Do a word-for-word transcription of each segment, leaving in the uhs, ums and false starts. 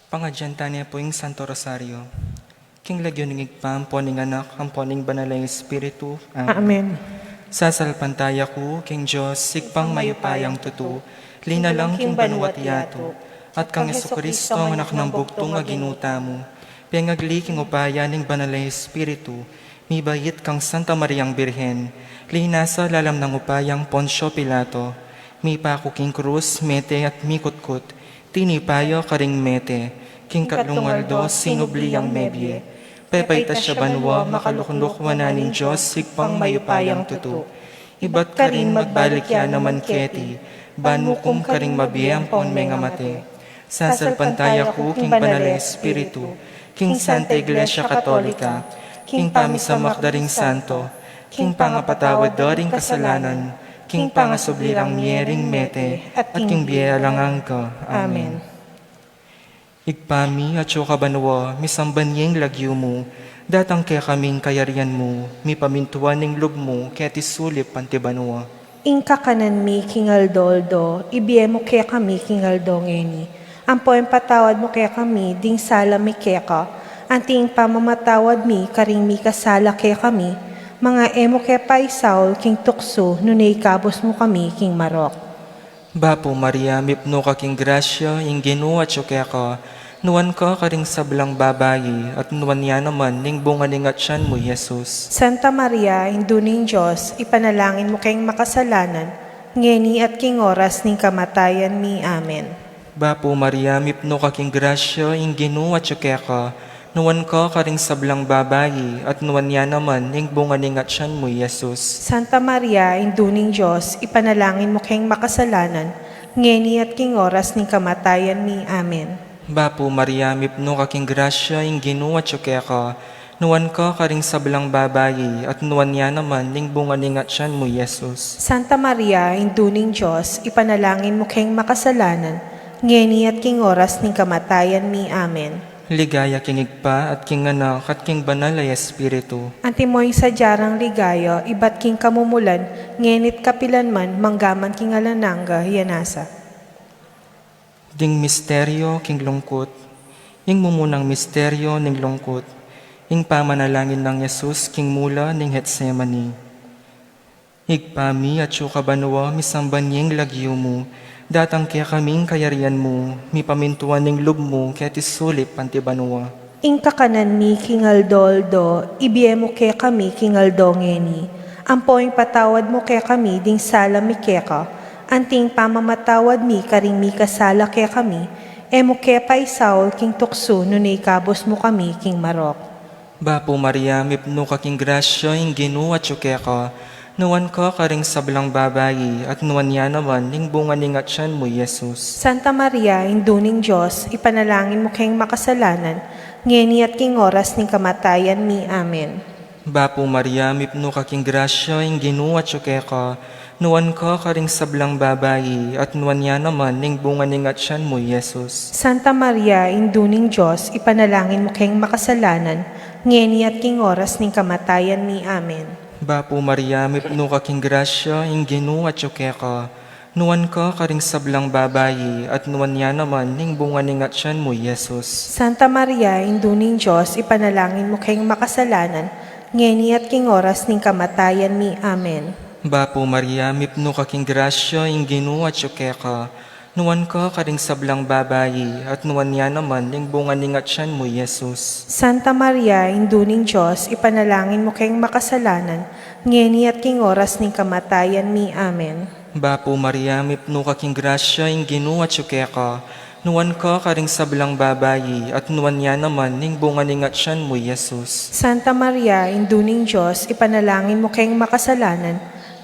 Pangadyan tane pu ing Santo Rosario. King lagyu ning Ibpa, ampo ning Anak, ampo ning Banal a Espiritu. Amen. Amen. Sasalpantaya ku king Dios, Ibpang mayupayang tutu, linalang king banua't yatu, at kang Jesucristo, Anak nang bugtung a Ginu tamu, pengagli king upaya ning Banal a Espiritu, mibait kang Santa Mariang Birhen, linasa lalam nang upayang Poncio Pilato, mipaku king krus, mete at mikutkut, tinipa ya karing mete, king katlung aldo sinubli yang mebie, pepaitas ya banua, makaluknuk wanan ning Dios Ibpang mayupayang tutu. Ibat karin magbalik ya naman keti, ban mukum karing mabie ampon mengamate. Sasalpantaya ku king Banal a Espiritu, king Santa Iglesia Katolika, king pamisamak da ring santo, king pangapatawad da ring kasalanan, king pangasubli rang mie ring mete, at king bie alang angga. Amen. Ibpa mi, atsu ka banua, misamban ya ing lagyu mu, datang kekami ing kayarian mu, mipamintuan ing lub mu, keti sulip anti banua. Ing kakanan mi king aldo-aldo, ibie mu kekami king aldo ngeni. Ampo ipatawad mu kekami ding sala mi keka, anti ing pamamatawad mi karing mikasala kekami, manga e mu ke paisaul king tuksu, nune ikabus mu kami king marok. Bapu Maria, mipnu ka king grasya, ing Ginu atsu keka, nuan ka karing sablang babai, at nuan ya naman ing bunga ning atyan mu, Jesus. Santa Maria, Indu ning Dios, ipanalangin mu keng makasalanan, ngeni at king oras ning kamatayan mi. Amen. Bapu Maria, mipnu ka king grasya, ing Ginu atsu keka, nuan ka karing sablang babai, at nuan ya naman ing bunga ning atyan mu, Jesus. Santa Maria, Indu ning Dios, ipanalangin mu keng makasalanan, ngeni at king oras ning kamatayan mi. Amen. Bapu Maria, mipnu ka king grasya, ing Ginu atsu keka, nuan ka karing sablang babai, at nuan ya naman ing bunga ning atyan mu, Jesus. Santa Maria, Indu ning Dios, ipanalangin mu keng makasalanan, ngeni at king oras ning kamatayan mi. Amen. Ligaya king Ibpa, at king Anak, at king Banal a Espiritu. Antimo ing sadya rang ligaya, ibat king kamumulan, ngeni't kapilan man, manggaman king alang angga. Yanasa. Ding misteryo king lungkut. Ing mumunang misteryo ning lungkut. Ing pamanalangin nang Jesus king mula ning Getsemani. Ibpa mi, atsu ka banua, misamban ya ing lagyu mu, datang kekami ing kayarian mu, mipamintuan ing lub mu, keti sulip anti banua. Ing kakanan mi king aldo-aldo, ibie mu kekami king aldo ngeni. Ampo ipatawad mu kekami ding sala mi keka, anti ing pamamatawad mi karing mikasala kekami, e mu ke paisaul king tuksu, nune ikabus mu kami king marok. Bapu Maria, mipnu ka king grasya, ing Ginu atsu keka, nuan ka karing sablang babai, at nuan ya naman ing bunga ning atyan mu, Jesus. Santa Maria, Indu ning Dios, ipanalangin mu keng makasalanan, ngeni at king oras ning kamatayan mi. Amen. Bapu Maria, mipnu ka king grasya, ing Ginu atsu keka, nuan ka karing sablang babai, at nuan ya naman ing bunga ning atyan mu, Jesus. Santa Maria, Indu ning Dios, ipanalangin mu keng makasalanan, ngeni at king oras ning kamatayan mi. Amen. Bapu Maria, mipnu ka king grasya, ing Ginu atsu keka, nuan ka karing sablang babai, at nuan ya naman ing bunga ning atyan mu, Jesus. Santa Maria, Indu ning Dios, ipanalangin mu keng makasalanan, ngeni at king oras ning kamatayan mi. Amen. Bapu Maria, mipnu ka king grasya, ing Ginu atsu keka, nuan ka karing sablang babai, at nuan ya naman ing bunga ning atyan mu, Jesus. Santa Maria, Indu ning Dios, ipanalangin mu keng makasalanan, ngeni at king oras ning kamatayan mi. Amen. Bapu Maria, mipnu ka king grasya, ing Ginu atsu keka, nuan ka karing sablang babai, at nuan ya naman ing bunga ning atyan mu, Jesus. Santa Maria, Indu ning Dios, ipanalangin mu keng makasalanan,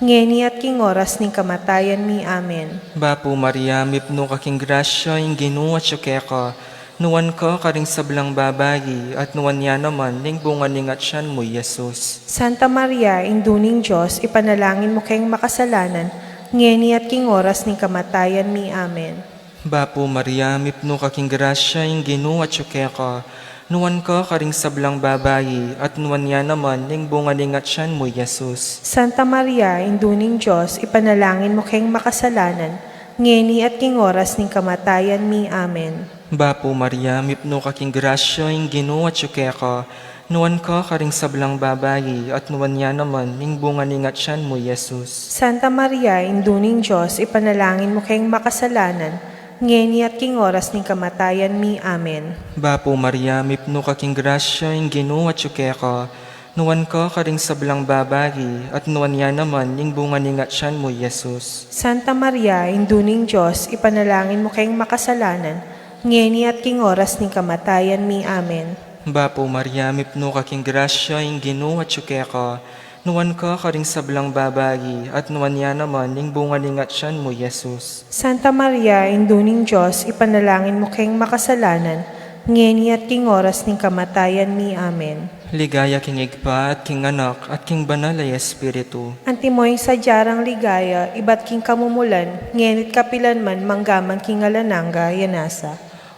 ngeni at king oras ning kamatayan mi. Amen. Bapu Maria, mipnu ka king grasya, ing Ginu atsu keka, nuan ka karing sablang babai, at nuan ya naman ing bunga ning atyan mu, Jesus. Santa Maria, Indu ning Dios, ipanalangin mu keng makasalanan, ngeni at king oras ning kamatayan mi. Amen. Bapu Maria, mipnu ka king grasya, ing Ginu atsu keka, nuan ka karing sablang babai, at nuan ya naman ing bunga ning atyan mu, Jesus. Santa Maria, Indu ning Dios, ipanalangin mu keng makasalanan, ngeni at king oras ning kamatayan mi. Amen. Bapu Maria, mipnu ka king grasya, ing Ginu atyu keka, nuan ka karing sablang babai, at nuan ya naman ing bunga ning atyan mu, Jesus. Santa Maria, Indu ning Dios, ipanalangin mu keng makasalanan, ngeni at king oras ning kamatayan mi. Amen. Bapu Maria, mipnu ka king grasya, ing Ginu atyu keka, nuan ka karing sablang babai, at nuan ya naman ing bunga ning atyan mu, Jesus. Santa Maria, Indu ning Dios, ipanalangin mu keng makasalanan, ngeni at king oras ning kamatayan mi. Amen. Bapu Maria, mipnu ka king grasya, ing Ginu atyu keka, nuan ka karing sablang babai, at nuan ya naman ing bunga ning atyan mu, Jesus. Santa Maria, Indu ning Dios, ipanalangin mu keng makasalanan, ngeni at king oras ning kamatayan mi. Amen. Ligaya king Ibpa, at king Anak, at king Banal a Espiritu. Antimo ing sadya rang ligaya ibat king kamumulan, ngeni at kapilan man, manggaman king alang angga. Amen.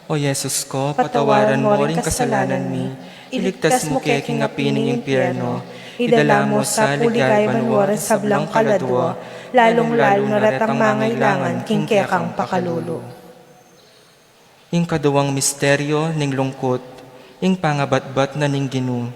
O Jesus ko, patawaran mo ring kasalanan mi, iligtas mu ke king api ning impyerno, idala mu sa king ligaya banua ring sablang kaladua, lalung-lalu na retang mangailangan king kekang pakalulu. Ing kaduang misteryo ning lungkut, ing pangabatbat na ning Ginu.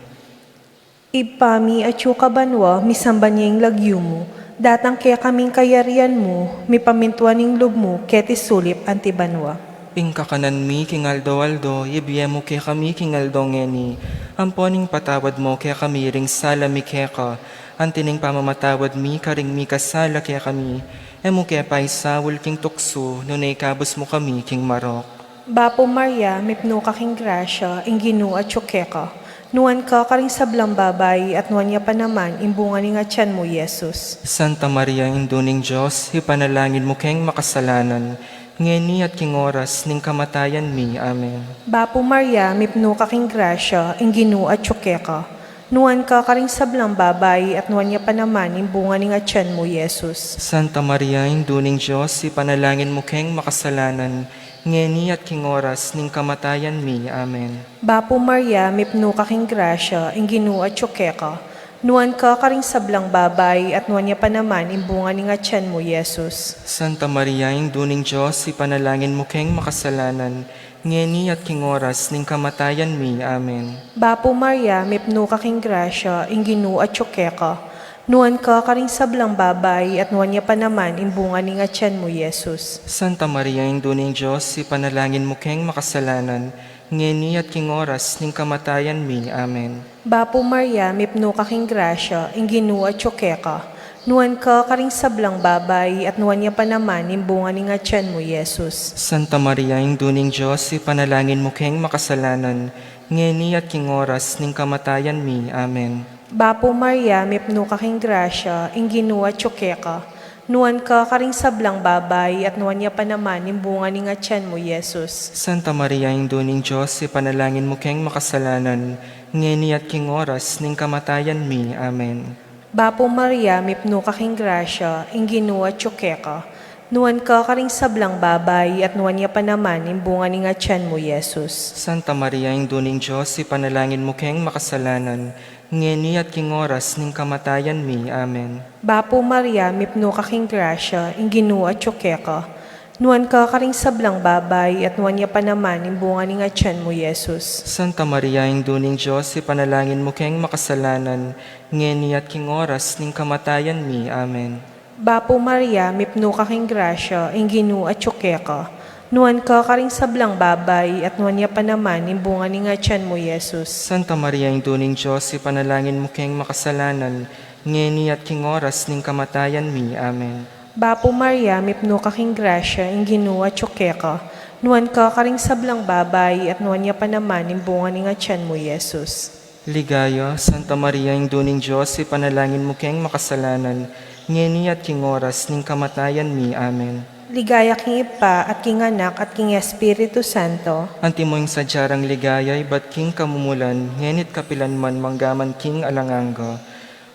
Ibpa mi, atyu ka banua, misamban ya ing lagyu mu, datang kekami ing kayarian mu, mipamintuan ing lub mu, keti sulip anti banua. Ing kakanan mi king aldo-aldo, ibie mu kekami king aldo ngeni, ampon ipatawad mu kekami ring sala mi keka, anti ning pamamatawad mi karing mikasala kekami, e mu ke paisaul king tuksu, nune ikabus mu kami king marok. Bapu Maria, mipnu ka king grasya, ing Ginu atyu keka. Nuan ka karing sablang babai, at nuan ya pa naman ing bunga ning atyan mu, Jesus. Santa Maria, Indu ning Dios, ipanalangin mu keng makasalanan, ngeni at king oras ning kamatayan mi. Amen. Bapu Maria, mipnu ka king grasya, ing Ginu atyu keka. Nuan ka karing sablang babai, at nuan ya pa naman ing bunga ning atyan mu, Jesus. Santa Maria, Indu ning Dios, ipanalangin mu keng makasalanan, ngeni at king oras ning kamatayan mi. Amen. Bapu Maria, mipnu ka king grasya, ing Ginu atyu keka. Nuan ka karing sablang babai, at nuan ya pa naman ing bunga ning atyan mu, Jesus. Santa Maria, Indu ning Dios, ipanalangin mu keng makasalanan, ngeni at king oras ning kamatayan mi. Amen. Bapu Maria, mipnu ka king grasya, ing Ginu atyu keka. Nuan ka karing sablang babai, at nuan ya pa naman ing bunga ning atyan mu, Jesus. Santa Maria, Indu ning Dios, ipanalangin mu keng makasalanan, ngeni at king oras ning kamatayan mi. Amen. Bapu Maria, mipnu ka king grasya, ing Ginu atyu keka. Nuan ka karing sablang babai, at nuan ya pa naman ing bunga ning atyan mu, Jesus. Santa Maria, Indu ning Dios, ipanalangin mu keng makasalanan, ngeni at king oras ning kamatayan mi. Amen. Bapu Maria, mipnu ka king grasya, ing Ginu atyu keka. Nuan ka karing sablang babai, at nuan ya pa naman ing bunga ning atyan mu, Jesus. Santa Maria, Indu ning Dios, ipanalangin mu keng makasalanan, ngeni at king oras ning kamatayan mi. Amen. Bapu Maria, mipnu ka king grasya, ing Ginu atyu keka. Nuan ka karing sablang babai, at nuan ya pa naman ing bunga ning atyan mu, Jesus. Santa Maria, Indu ning Dios, ipanalangin mu keng makasalanan, ngeni at king oras ning kamatayan mi. Amen. Bapu Maria, mipnu ka king grasya, ing Ginu atyu keka. Nuan ka karing sablang babai, at nuan ya pa naman ing bunga ning atyan mu, Jesus. Santa Maria, Indu ning Dios, ipanalangin mu keng makasalanan, ngeni at king oras ning kamatayan mi. Amen. Bapu Maria, mipnu ka king grasya, ing Ginu atyu keka. Nuan ka karing sablang babai, at nuan ya pa naman ing bunga ning atyan mu, Jesus. Santa Maria, Indu ning Dios, ipanalangin mu keng makasalanan, ngeni at king oras ning kamatayan mi. Amen. Bapu Maria, mipnu ka king grasya, ing Ginu atyu keka. Nuan ka karing sablang babai, at nuan ya pa naman ing bunga ning atyan mu, Jesus. Ligaya, Santa Maria, Indu ning Dios, ipanalangin mu keng makasalanan, ngeni at king oras ning kamatayan mi. Amen. Ligaya king Ibpa, at king Anak, at king Espiritu Santo. Antimo ing sadya rang ligaya ibat king kamumulan, ngeni at kapilan man, manggaman king alang angga.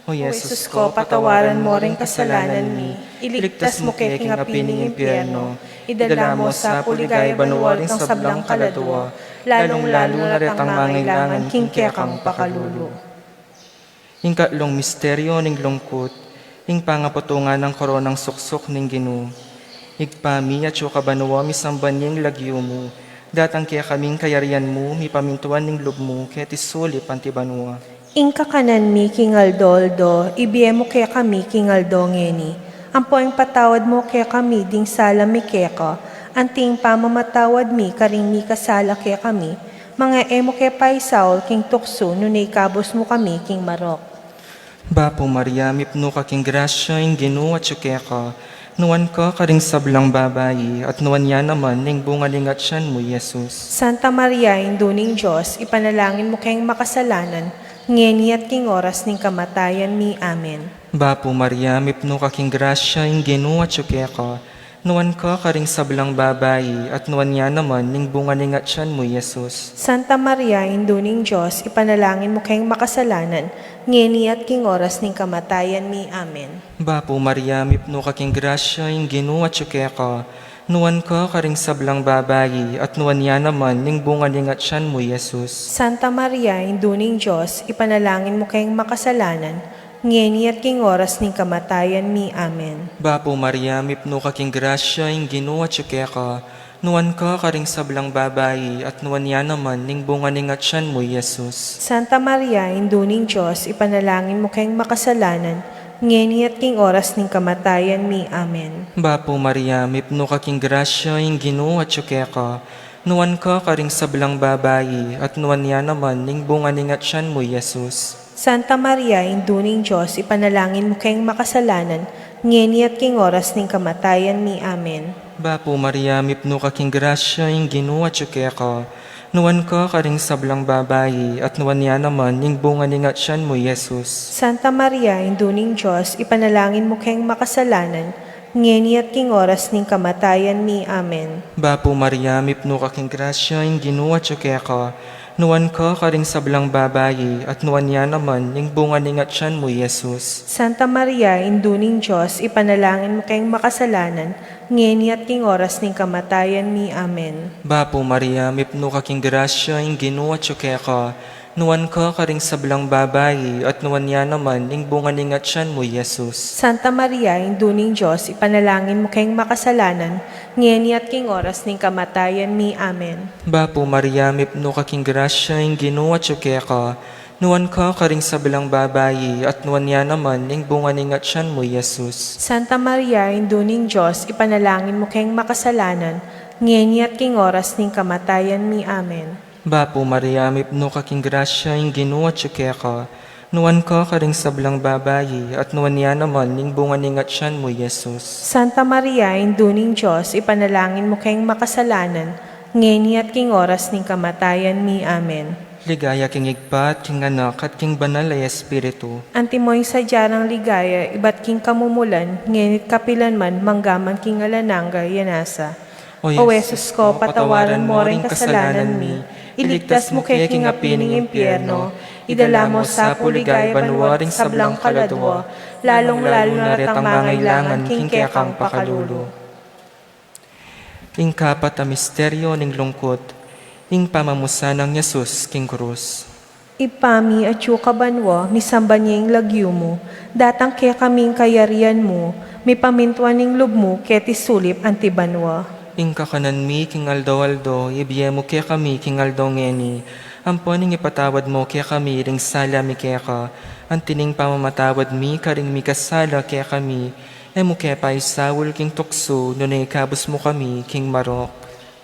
O Jesus ko, patawaran mo ring kasalanan mi, iligtas mu ke king api ning impyerno, idala mu sa king ligaya banua ring sablang kaladua, lalung-lalu na retang mangailangan king kekang pakalulu. Ing katlung misteryo ning lungkut, ing pangaputungan nang koronang suksuk ning Ginu. Ibpa mi, atsu ka banua, misamban ya ing lagyu mu. Datang kekami ing kayarian mu, mipamintuan ing lub mu, keti sulip anti banua. Ing kakanan mi king aldo-aldo, ibie mu kekami king aldo ngeni. Ampo ipatawad mu kekami ding sala mi keka, anti ing pamamatawad mi karing mikasala kekami. Manga e mu ke paisaul king tuksu, nune ikabus mu kami king marok. Bapu Maria, mipnu ka king grasya, ing Ginu atyu keka. Nuan ka karing sablang babai, at nuan ya naman ing bunga ning atyan mu, Jesus. Santa Maria, Indu ning Dios, ipanalangin mu keng makasalanan, ngeni at king oras ning kamatayan mi. Amen. Bapu Maria, mipnu ka king grasya, ing Ginu atyu keka. Nuan ka karing sablang babai, at nuan ya naman ing bunga ning atyan mu, Jesus. Santa Maria, Indu ning Dios, ipanalangin mu keng makasalanan, ngeni at king oras ning kamatayan mi. Amen. Bapu Maria, mipnu ka king grasya, ing Ginu atyu keka. Nuan ka karing sablang babai, at nuan ya naman ing bunga ning atyan mu, Jesus. Santa Maria, Indu ning Dios, ipanalangin mu keng makasalanan, ngeni at king oras ning kamatayan mi. Amen. Bapu Maria, mipnu ka king grasya, ing Ginu atyu keka. Nuan ka karing sablang babai, at nuan ya naman ing bunga ning atyan mu, Jesus. Santa Maria, Indu ning Dios, ipanalangin mu keng makasalanan, ngeni at king oras ning kamatayan mi. Amen. Bapu Maria, mipnu ka king grasya, ing Ginu atyu keka. Nuan ka karing sablang babai, at nuan ya naman ing bunga ning atyan mu, Jesus. Santa Maria, Indu ning Dios, ipanalangin mu keng makasalanan, ngeni at king oras ning kamatayan mi. Amen. Bapu Maria, mipnu ka king grasya, ing Ginu atyu keka. Nuan ka karing sablang babai, at nuan ya naman ing bunga ning atyan mu, Jesus. Santa Maria, Indu ning Dios, ipanalangin mu keng makasalanan, ngeni at king oras ning kamatayan mi. Amen. Bapu Maria, mipnu ka king grasya, ing Ginu atyu keka. Nuan ka karing sablang babai, at nuan ya naman ing bunga ning atyan mu, Jesus. Santa Maria, Indu ning Dios, ipanalangin mu keng makasalanan, ngeni at king oras ning kamatayan mi. Amen. Bapu Maria, mipnu ka king grasya, ing Ginu atyu keka. Nuan ka karing sablang babai, at nuan ya naman ing bunga ning atyan mu, Jesus. Santa Maria, Indu ning Dios, ipanalangin mu keng makasalanan, ngeni at king oras ning kamatayan mi. Amen. Bapu Maria, mipnu ka king grasya, ing Ginu atyu keka. Nuan ka karing sablang babai, at nuan ya naman ing bunga ning atyan mu, Jesus. Santa Maria, Indu ning Dios, ipanalangin mu keng makasalanan, ngeni at king oras ning kamatayan mi. Amen. Bapu Maria, mipnu ka king grasya, ing Ginu atyu keka. Nuan ka karing sablang babai, at nuan ya naman ing bunga ning atyan mu, Jesus. Santa Maria, Indu ning Dios, ipanalangin mu keng makasalanan, ngeni at king oras ning kamatayan mi. Amen. Ligaya king Ibpa, at king Anak, at king Banal a Espiritu. Antimo ing sadya nang ligaya ibat king kamumulan, ngeni't kapilan man, manggaman king alang angga. Amen. O Jesus ko, patawaran mo ring kasalanan mi, iligtas mu ke king api ning impyerno, idala mo sa pu king banua ring sablang kaladua, lalung-lalu na retang mangailangan king kekang pakalulu. Ing kapat a misteryo ning lungkut, ing pamamusan nang Jesus king krus. Ibpa mi, atyu ka banua, misamban ya ing lagyu mu, datang kekami ing kayarian mu, mipamintuan ing lub mu keti sulip anti banua. Ing kakanan mi king aldo-aldo, ibie mu kekami king aldo ngeni, ampon ing ipatawad mu kekami ring sala mi keka, anti ning pamamatawad mi karing mikasala kekami, e mu ke paisaul king tuksu, nune ikabus mu kami king marok.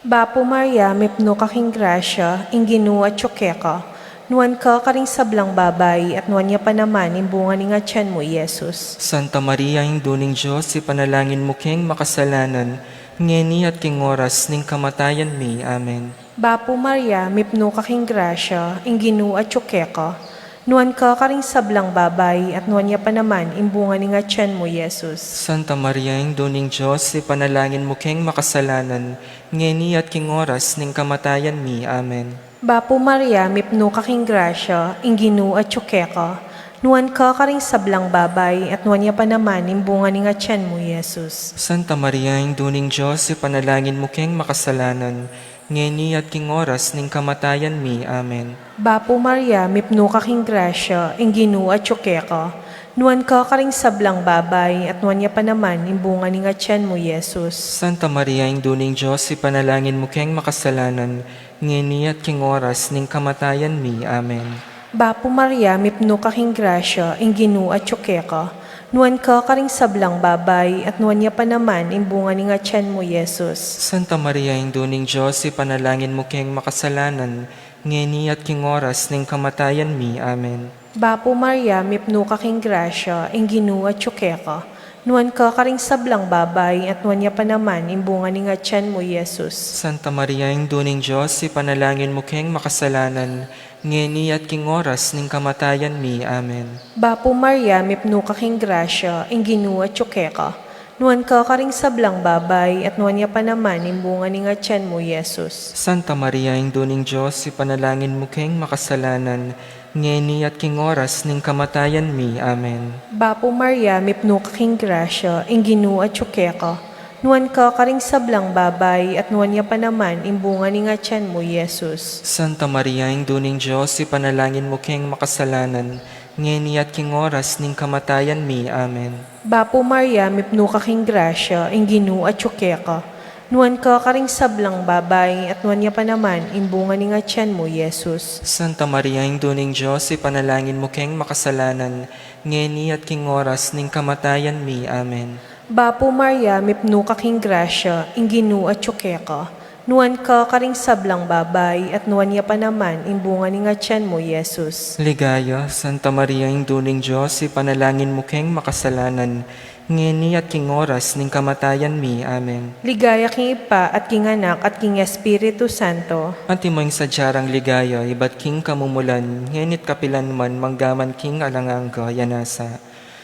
Bapu Maria, mipnu ka king grasya, ing Ginu atyu keka. Nuan ka karing sablang babai, at nuan ya pa naman ing bunga ning atyan mu, Jesus. Santa Maria, Indu ning Dios, ipanalangin mu keng makasalanan, ngeni at king oras ning kamatayan mi. Amen. Bapu Maria, mipnu ka king grasya, ing Ginu atyu keka. Nuan ka karing sablang babai, at nuan ya pa naman ing bunga ning atyan mu, Jesus. Santa Maria, Indu ning Dios, ipanalangin mu keng makasalanan, ngeni at king oras ning kamatayan mi. Amen. Bapu Maria, mipnu ka king grasya, ing Ginu atyu keka. Nuan ka karing sablang babai, at nuan ya pa naman ing bunga ning atyan mu, Jesus. Santa Maria, Indu ning Dios, ipanalangin mu keng makasalanan, ngeni at king oras ning kamatayan mi. Amen. Bapu Maria, mipnu ka king grasya, ing Ginu atyu keka. Nuan ka karing sablang babai, at nuan ya pa naman ing bunga ning atian mu, Jesus. Santa Maria, Indu ning Dios, ipanalangin mu keng makasalanan, ngeni at king oras ning kamatayan mi. Amen. Bapu Maria, mipnu ka king grasya, ing Ginu atyu keka. Nuan ka karing sablang babai, at nuan ya pa naman ing bunga ning atian mu, Jesus. Santa Maria, Indu ning Dios, ipanalangin mu keng makasalanan, ngeni at king oras ning kamatayan mi. Amen. Bapu Maria, mipnu ka king grasya, ing Ginu atyu keka. Nuan ka karing sablang babai, at nuan ya pa naman ing bunga ning atian mu, Jesus. Santa Maria, Indu ning Dios, ipanalangin mu keng makasalanan, ngeni at king oras ning kamatayan mi. Amen. Bapu Maria, mipnu ka king grasya, ing Ginu atyu keka. Nuan ka karing sablang babai, at nuan ya pa naman ing bunga ning atian mu, Jesus. Santa Maria, Indu ning Dios, ipanalangin mu keng makasalanan, ngeni at king oras ning kamatayan mi. Amen. Bapu Maria, mipnu ka king grasya, ing Ginu atyu keka. Nuan ka karing sablang babai, at nuan ya pa naman ing bunga ning atian mu, Jesus. Santa Maria, Indu ning Dios, ipanalangin mu keng makasalanan, ngeni at king oras ning kamatayan mi. Amen. Bapu Maria, mipnu ka king grasya, ing Ginu atyu keka. Nuan ka karing sablang babai, at nuan ya pa naman ing bunga ning atian mu, Jesus. Santa Maria, Indu ning Dios, ipanalangin mu keng makasalanan, ngeni at king oras ning kamatayan mi. Amen. Bapu Maria, mipnu ka king grasya, ing Ginu atyu keka. Nuan ka karing sablang babai, at nuan ya pa naman ing bunga ning atian mu, Jesus. Ligaya, Santa Maria, Indu ning Dios, ipanalangin mu keng makasalanan, ngeni at king oras ning kamatayan mi. Amen. Ligaya king Ibpa, at king Anak, at king Espiritu Santo. Antimo ing sadya rang ligaya ibat king kamumulan, ngeni at kapilan man, manggaman king alang angga. Ya nasa.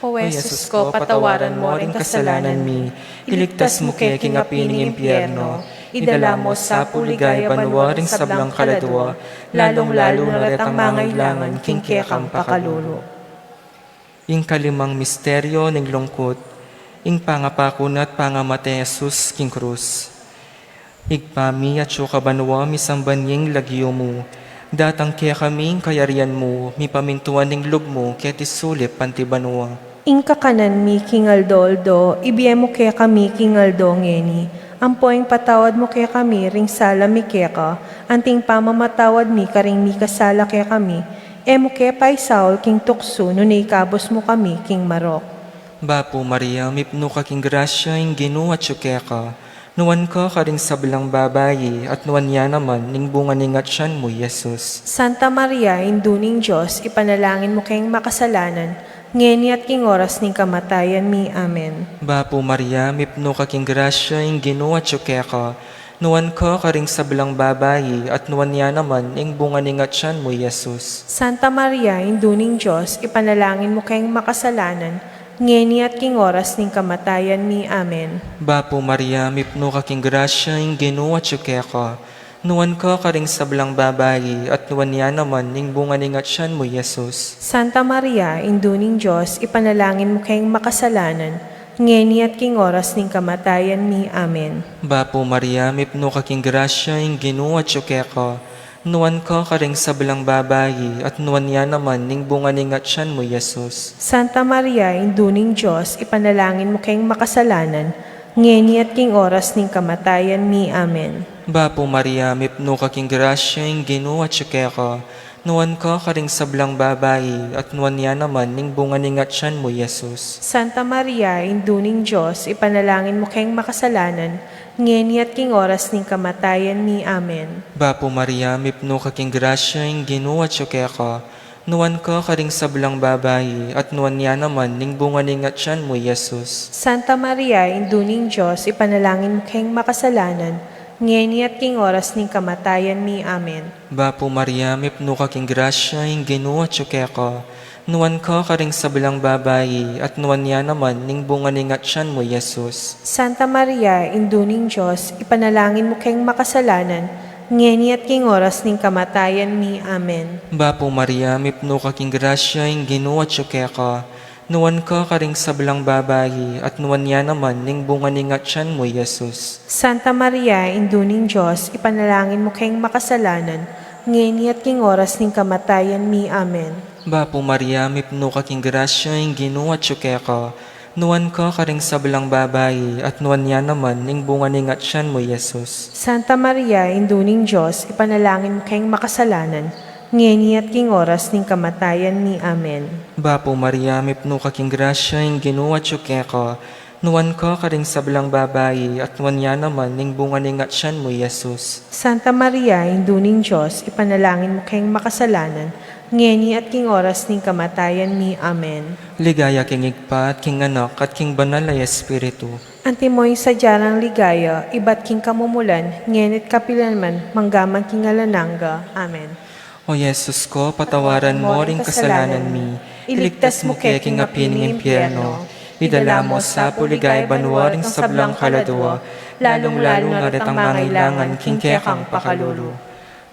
O Jesus ko, patawaran mo ring kasalanan mi, iligtas mu ke king api ning impyerno, idala mu sa pu king ligaya banua ring sablang kaladua, lalung-lalu na retang mangailangan king kekang pakalulu. Ing kalimang misteryo ning lungkut, ing pangapaku na at pangamate Jesus king krus. Ibpa mi, atsu ka banua, misamban ya ing lagyu mu. Datang kekami ing kayarian mu, mipamintuan ing lub mu keti sulip anti banua. Ing kakanan mi king aldo-aldo, ibie mu kekami king aldo ngeni. Ampo ipatawad mu kekami ring sala mi keka, anti ing pamamatawad mi karing mikasala kekami. E mu ke paisaul king tuksu, nune ikabus mu kami king marok. Bapu Maria, mipnu ka king grasya, ing Ginu atsu keka. Nuan ka karing sablang babai, at nuan ya naman ing bunga ning atian mu, Jesus. Santa Maria, Indu ning Dios, ipanalangin mu keng makasalanan, ngeni at king oras ning kamatayan mi. Amen. Bapu Maria, mipnu ka king grasya, ing Ginu atsu keka. Nuan ka karing sablang babai, at nuan ya naman ing bunga ning atian mu, Jesus. Santa Maria, Indu ning Dios, ipanalangin mu keng makasalanan, ngeni at king oras ning kamatayan mi. Amen. Bapu Maria, mipnu ka king grasya, ing Ginu atsu keka. Nuan ka karing sablang babai, at nuan ya naman ing bunga ning atian mu, Jesus. Santa Maria, Indu ning Dios, ipanalangin mu keng makasalanan, ngeni at king oras ning kamatayan mi. Amen. Bapu Maria, mipnu ka king grasya, ing Ginu atsu keka. Nuan ka karing sablang babai, at nuan ya naman ing bunga ning atian mu, Jesus. Santa Maria, Indu ning Dios, ipanalangin mu keng makasalanan, ngeni at king oras ning kamatayan mi. Amen. Bapu Maria, mipnu ka king grasya, ing Ginu atsu keka. Nuan ka karing sablang babai, at nuan ya naman ing bunga ning atian mu, Jesus. Santa Maria, Indu ning Dios, ipanalangin mu keng makasalanan, ngeni at king oras ning kamatayan mi. Amen. Bapu Maria, mipnu ka king grasya, ing Ginu atsu keka. Nuan ka karing sablang babai, at nuan ya naman ing bunga ning atian mu, Jesus. Santa Maria, Indu ning Dios, ipanalangin mu keng makasalanan, ngeni at king oras ning kamatayan mi. Amen. Bapu Maria, mipnu ka king grasya, ing Ginu atsu keka. Nuan ka karing sablang babai, at nuan ya naman ing bunga ning atian mu, Jesus. Santa Maria, Indu ning Dios, ipanalangin mu keng makasalanan, ngeni at king oras ning kamatayan mi. Amen. Bapu Maria, mipnu ka king grasya, ing Ginu atsu keka. Nuan ka karing sablang babai, at nuan ya naman ing bunga ning atian mu, Jesus. Santa Maria, Indu ning Dios, ipanalangin mu keng makasalanan, ngeni at king oras ning kamatayan mi. Amen. Bapu Maria, mipnu ka king grasya, ing Ginu atyu keka. Nuan ka karing sablang babai, at nuan ya naman ing bunga ning atyan mu, Jesus. Santa Maria, Indu ning Dios, ipanalangin mu keng makasalanan, ngeni at king oras ning kamatayan mi. Amen. Bapu Maria, mipnu ka king grasya, ing Ginu atyu keka. Nuan ka karing sablang babai, at nuan ya naman ing bunga ning atyan mu, Jesus. Santa Maria, Indu ning Dios, ipanalangin mu keng makasalanan, ngeni at king oras ning kamatayan mi. Amen. Ligaya king Ibpa, at king Anak, at king Banal a Espiritu. Antimo ing sadya nang ligaya, ibat king kamumulan, ngeni at kapilan man, manggaman king alang angga. Amen. O Jesus ko, patawaran mo ring kasalanan mi, iligtas mu ke king api ning impyerno, idala mu sa pu king banua ring sablang kaladua, lalung-lalu na retang mangailangan king kekang pakalulu.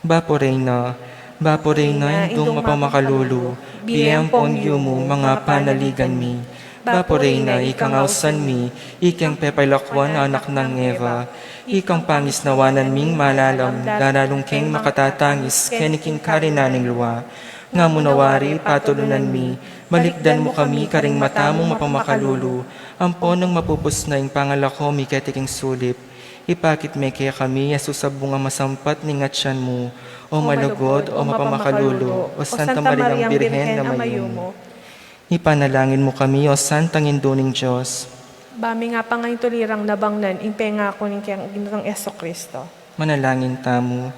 Bapu Reyna, Bapu Reyna, Indung mapamakalulu, bie ampon yumu, manga panaligan mi. Bapu Reyna, ikang ausan mi, ikeng pepalakwan anak nang Eva, ikang pangisnawanan ming malalam, lalalung keng makatatangis keni king karinan ning lua. Nga mu na wari patulunan mi, malikdan mu kami karing mata mung mapamakalulu, ampon nung mapupus na ing pangalako mi keti king sulip, ipakit me kekami i Jesus a bungang masampat ning atyan mu. O malugud, o mapamakalulu, o Santa Mariang Birhen a mayumu. Ipanalangin mu kami, o Santang Indu ning Dios. Ba mi nga pangaintulirang nabangnan ing pengaku ning keng Ginu tang Jesucristo. Manalangin tamu.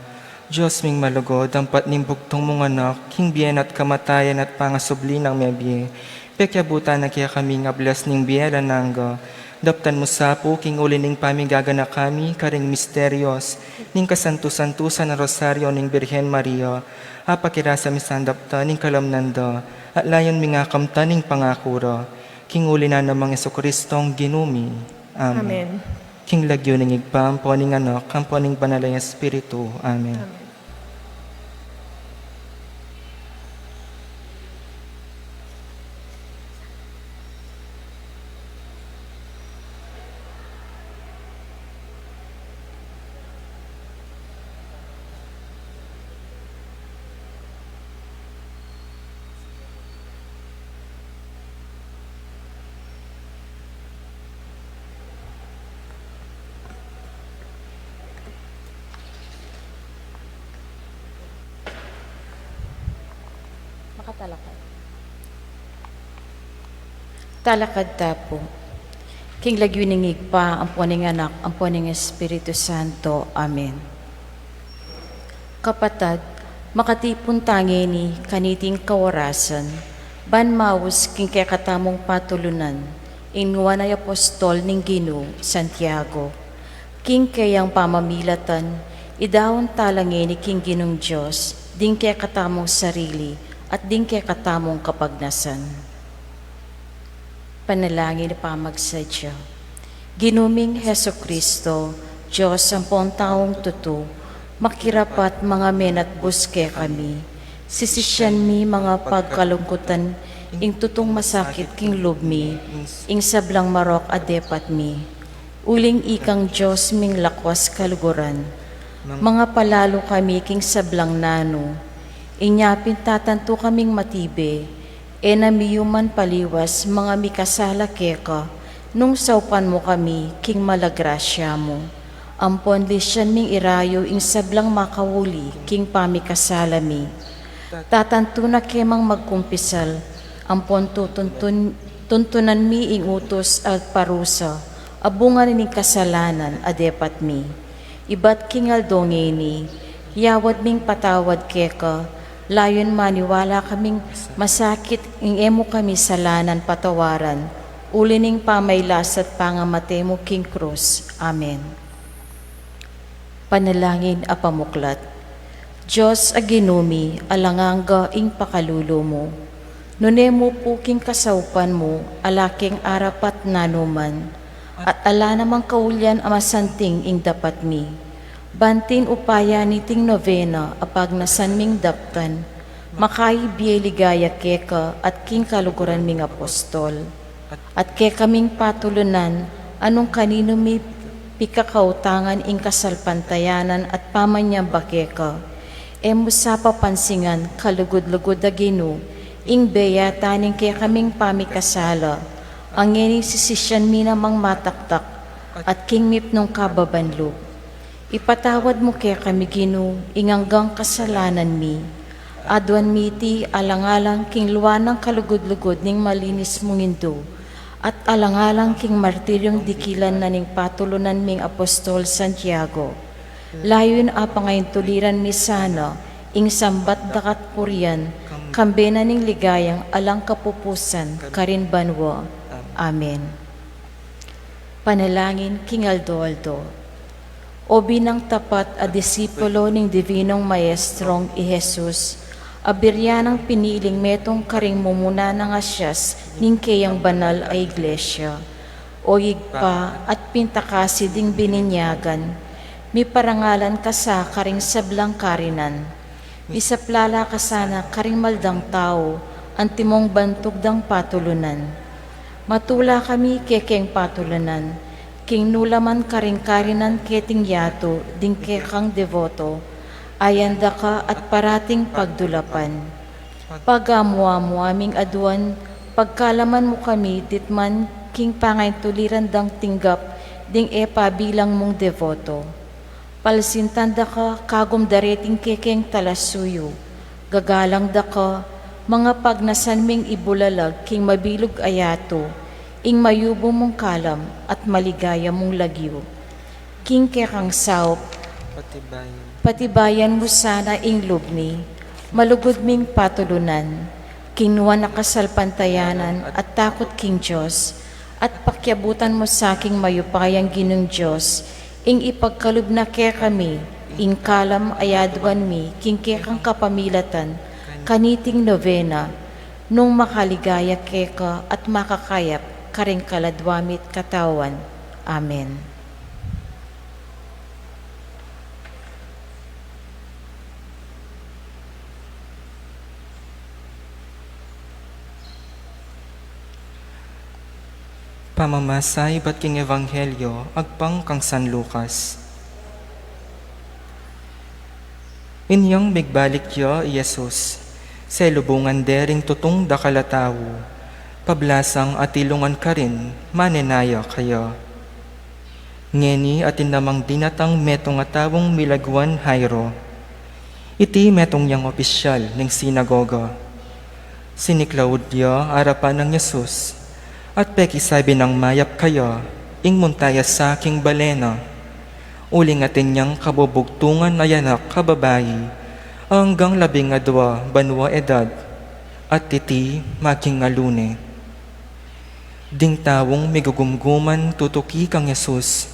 Dios ming malugud, ampat ning bugtung mung Anak, king bie na at kamatayan at pangasubli nang mebie, pekiabutan na kekami ing ablas ning bie alang angga. Daptan mu sa pu king uli ning pamigaganaka mi karing misterios ning kasantu-santusan a Rosario ning Birhen Maria, apakirasa mi sang daptan ing kalamnan da, at layun ming akamtan ing pangaku ra. King uli na namang Jesucristong Ginu mi. Amen. Amen. King lagyu ning Ibpa, ampo ning Anak, ampo ning Banal a Espiritu. Amen. Amen. Makatalakad. Talakad ta pu. King lagyu ning Ibpa, ampo ning Anak, ampo ning Espiritu Santo. Amen. Kapatad, makatipun ta ngeni kaniting kawarasan, ban maus king kekatamung patulunan, ing nuan a apostol ning Ginu, Santiago. King keyang pamamilatan, idaun ta la ngeni king Ginung Dios, ding kekatamung sarili, at ding kekatamung kapagnasan. Panalangin a pamagsadya. Ginu ming Jesucristo, Dios ampon taung tutu, makirapat mangamenatbus kekami. Sisisian mi mangapagkalungkutan ing tutung masakit king lub mi, ing sablang marok a depat mi. Uling ikang Dios ming lakwas kaluguran, mangapalalu kami king sablang nanu. Inya pin tatantu kaming matibe, e na mi yuman paliwas manga mikasala keka, nung saupan mu kami king mala grasya mu. Ampon lisian ming irayu ing sablang makauli king pamikasala mi. Tatantu na kemang magkumpisal, ampon tutuntun-, tuntunan mi ing utus at parusa a bunga ning kasalanan a depat mi. Ibat king aldo ngeni, yawad ming patawad keka, layun maniwala kaming masakit ing e mu kami salanan patawaran, uli ning pamailas at pangamate mu king krus. Amen. Panalangin a pamuklat. Dios a Ginu mi, alang angga ing pakalulu mu. Nune mu pu king kasaupan mu, ala keng arapat nanuman, at ala namang kaulian a masanting ing dapat mi. Ban king upaya niting novena a pagnasan ming daptan, makaibie ligaya keka at king kaluguran ming apostol. At kekaming patulunan, a nung kaninu mi pikakautangan ing kasalpantayanan at pamanyamba keka, E mu sa papansingan, kalugud-lugud a Ginu, ing beyatan ning kekaming pamikasala, a ngeni sisisyan mi namang mataktak, at king mipnung kababan lub. Ipatawad mu kekami, Ginu, ing anggang kasalanan mi. Aduan mi iti alang-alang king lua nang kalugud-lugud ning malinis mung Indu, at alang-alang king martiryung dikilan na ning patulunan ming Apostol Santiago. Layun a pangaintuliran mi sana ing sambat da ka at purian, kambe na ning ligayang alang kapupusan karin banua. Amen. Panalangin king aldo-aldo. O binang tapat a disipulo ning Divinong Maestrong i Jesus, a biryan nang piniling metung karing mumuna nang asias ning keyang banal a Iglesia. O Ibpa, at pintakasi ding bininyagan, miparangalan ka sa karing sablang karinan. Misaplala ka sana karing maldang tau, antimong bantug dang patulunan. Matula kami kekeng patulunan, king nulaman karing karinan keting yatu ding kekang deboto, ayanda ka at parating pagdulapan. Pagamu-amu aming aduan, pagkalaman mu kami ditman king pangaintuliran dang tinggap ding e pa bilang mung deboto. Palsintan da ka kagum dareting kekeng talasuyu, gagalang da ka, mangapagnasan ming ibulalag king mabilug a yatu ing mayubu mung kalam at maligaya mung lagyu. King kekang saup, patibayan mu sana ing lub mi, malugud ming patulunan, king nuan a kasalpantayanan at takut king Dios, at pakiabutan mu sa king mayupayang Ginung Dios, ing ipagkalub na kekami ing kalam a yaduan mi king kekang kapamilatan kaniting novena, nung makaligaya keka at makakayap karing kaladua mit katawan. Amen. Pamamasa ibat king Ebanghelyo agpang kang San Lucas. Inyang migbalik ya i Jesus, selubungan de ring tutung dakal a tau, pablasang atilungan karin, manenaya kaya. Ngeni atin namang dinatang metung a taung milaguan Jairo. Iti metung yang opisyal ning sinagoga. Siniklaud ya arapan nang Jesus, at pekisabi nang mayap kaya ing munta ya sa king bale na. Uling atin yang kabubugtungan a anak a babai, anggang labing adua banua edad, at iti makingalu ne. Ding taung migugumguman tutuki kang Jesus,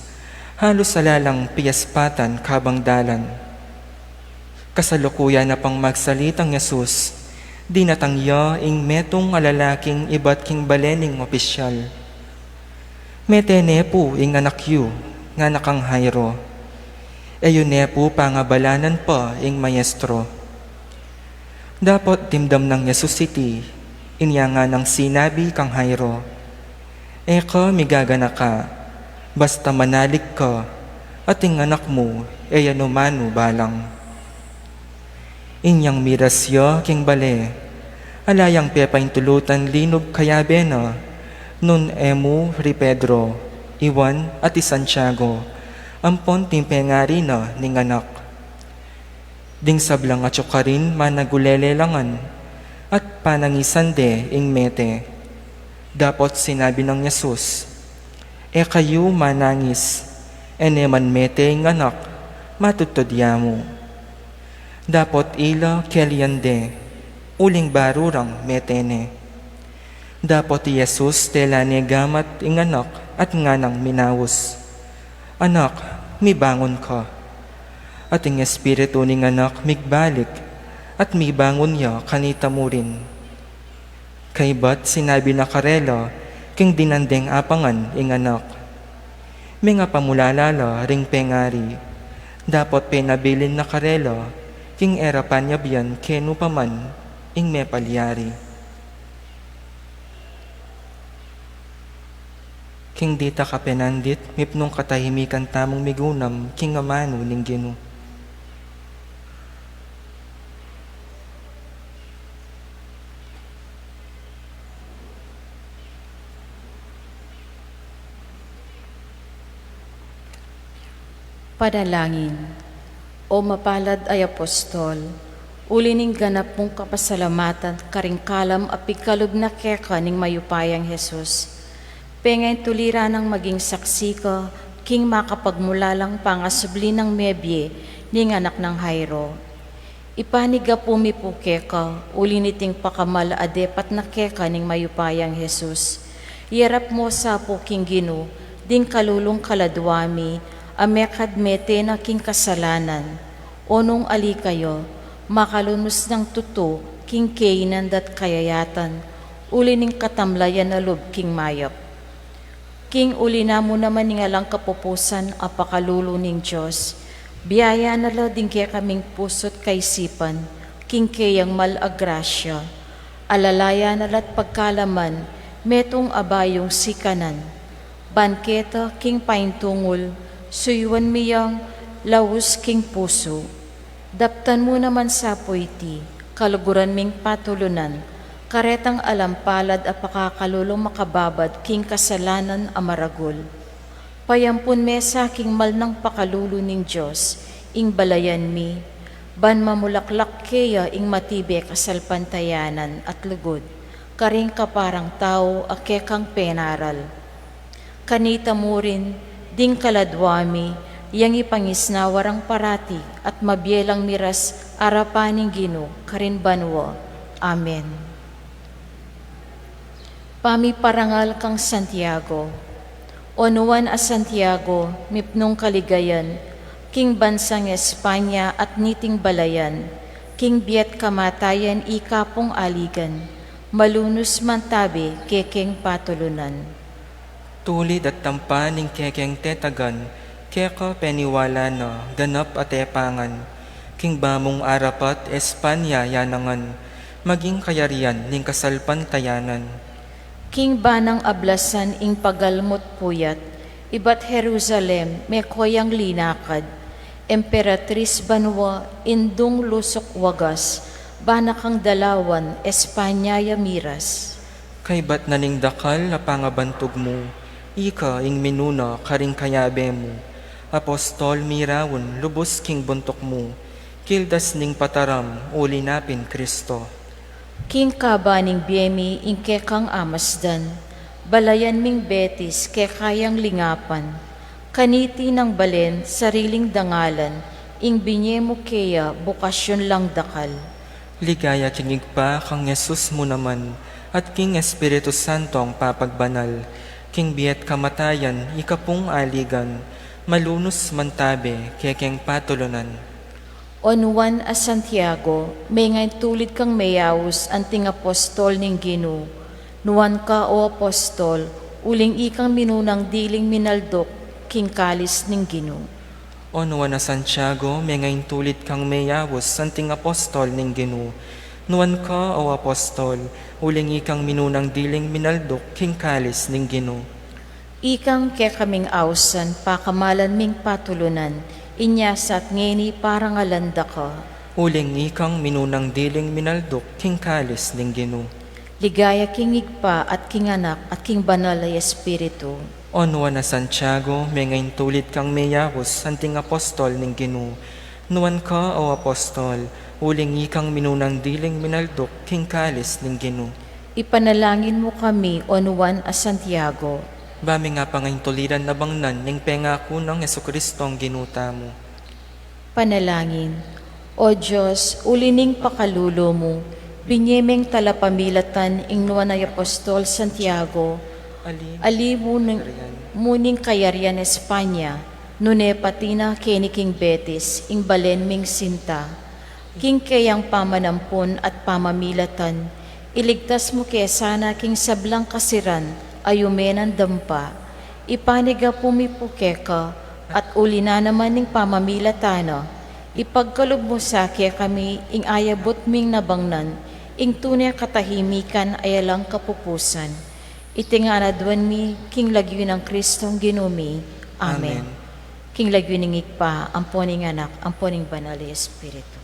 halus ala lang piyaspatan kabang dalan. Kasalukuyan na pang magsalitang Jesus, dinatang ya ing metung a lalaking ibat king bale ning opisyal. "Mete ne pu ing anak yu," ngana kang Jairo. "E yu ne pu pangabalanan pa ing Maestro." Dapot dimdam nang Jesus iti, inya nganang sinabi kang Jairo, "E ka migaganaka, basta manalig ka, at ing anak mu e ya nu manu balang." Inyang miras ya king bale, ala yang pepaintulutan linub kayabe na, nune mu ri Pedro, i Juan, at i Santiago, ampon ding pengari na ning anak. Ding sablang atyu karin managulele la ngan, at panangisan de ing mete. Dapot sinabi nang Jesus, "E kayu manangis, e ne man mete ing anak, matudtud ya mu." Dapot ila kelian de, uling baru rang mete ne. Dapot i Jesus tela ne gamat ing anak at nganang minaus, "Anak, mibangun ka." At ing espiritu ning anak migbalik, at mibangun ya kanita murin. Kaybat sinabi na karela king dinan deng apangan ing anak. Mengapamulala la ring pengari, dapot penabilin na karela king e ra panyabyan kenu pa man ing mepalyari. King dita kapenandit, mipnung katahimikan tamung migunam king amanu ning Ginu. Panalangin. O mapalad a apostol, uli ning ganap mung kapasalamatan karing kalam a pigkalub na keka ning mayupayang Jesus, pengaintuliran nang maging saksi ka king makapagmulalang pangasubli nang mebie ning anak nang Jairo. Ipanigapu mi pu keka, uli niting pakamal a depat na keka ning mayupayang Jesus. Iyarap mu sa pu king Ginu ding kalulung kaladua mi a mekad mete na king kasalanan. O nung ali kaya, makalunus nang tutu king kainan da't kayayatan, uli ning katamlayan a lub king mayap. King uli na mu naman ning alang kapupusan a pakalulu ning Dios, biayan na la ding kekaming pusu't kaisipan king keyang mal a grasya. Alalayan na la't pagkalaman metung a bayung sikanan. Ban keta king paintungul, suyuan mi yang laus king pusu. Daptan mu naman sa pu iti kaluguran ming patulunan, karetang alang palad a pakakalulung makababad king kasalanan a maragul. Payampun me sa king mal nang pakalulu ning Dios ing balayan mi, ban mamulaklak keya ing matibe kasalpantayanan at lugud karing kaparang tau a kekang penaral. Kanita mu rin ding kaladua mi yang ipangisnawa rang parati at mabie lang miras arapan ning Ginu karin banua. Amen. Pamiparangal kang Santiago. O nuan a Santiago, mipnung kaligayan king bansang Espanya at niting balayan, king bie't kamatayan ika pung aligan, malunus man tabe kekeng patulunan. Tulid at tampa ning kekeng tetagan, keka peniwala na ganap a tepangan, king bamung arapat Espanya yanangan, maging kayarian ning kasalpantayanan. King banang ablasan ing pagalmu't puyat, ibat Jerusalem meko yang linakad, emperatris banua indung lusuk wagas, bana kang dalawan Espanya ya miras. Kaybat na ning dakal a pangabantug mu, ika ing minuna karing kayabe mu. Apostol mi raun lubus king buntuk mu, kildas ning pataram uli na pin Kristo. King kaba ning bie mi ing kekang amasdan, balayan ming Betis keka yang lingapan, kaniti nang balen sariling dangalan, ing binie mu keya bukasyun lang dakal. Ligaya king Ibpa kang Jesus mu naman, at king Espiritu Santong papagbanal, king bie't kamatayan ika pung aligan, malunus man tabe kekeng patulunan. O nuan a Santiago, mengaintulid kang meyaus anting apostol ning Ginu. Nuan ka, o apostol, uling ikang minunang diling minalduk king kalis ning Ginu. O nuan a Santiago, mengaintulid kang meyaus anting apostol ning Ginu. Nuan ka, o apostol, uling ikang minunang diling minalduk king kalis ning Ginu. Ikang kekaming ausan pakamalan ming patulunan, inya sa't ngeni parangalan da ka. Uling ikang minunang diling minalduk king kalis ning Ginu. Ligaya king Ibpa at king Anak at king Banal a Espiritu. O nuan a Santiago, mengaintulid kang meyaus anting apostol ning Ginu. Nuan ka, o apostol, uling ikang minunang diling minalduk king kalis ning Ginu. Ipanalangin mu kami, o nuan a Santiago. Ba ming apangaintuliran nabangnan ning pengaku nang Jesucristong Ginu tamu. Panalangin. O Dios, uli ning pakalulu mu, binie meng talapamilatan ing nuan a apostol Santiago. Ali, ali mu ning, kayarian, mu ning kayarian Espanya, nune pati na keni king Betis, ing balen ming sinta. King keyang pamanampun at pamamilatan, iligtas mu ke sana king sablang kasiran a yume nang dampa. Ipanigapu mi pu keka, at uli na naman ning pamamilatan na, ipagkalub mu sa kekami ing ayabut ming nabangnan, ing tune katahimikan a alang kapupusan. Iti ngan aduan mi king lagyu nang Kristong Ginu mi. Amen. Amen. King lagyu ning Ibpa, ampo ning Anak, ampo ning Banal a Espiritu.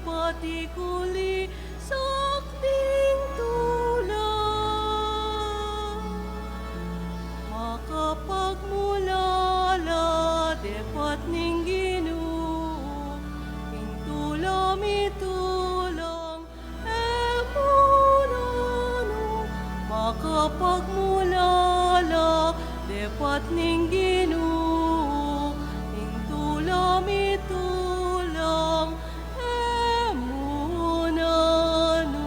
Pati kuli sakting tulang, makapagmulala depat ning Ginu, ing tula mi tulang, e mu nanu, makapagmulala depat ning Ginu, ing tula mi tulang, e mu nanu.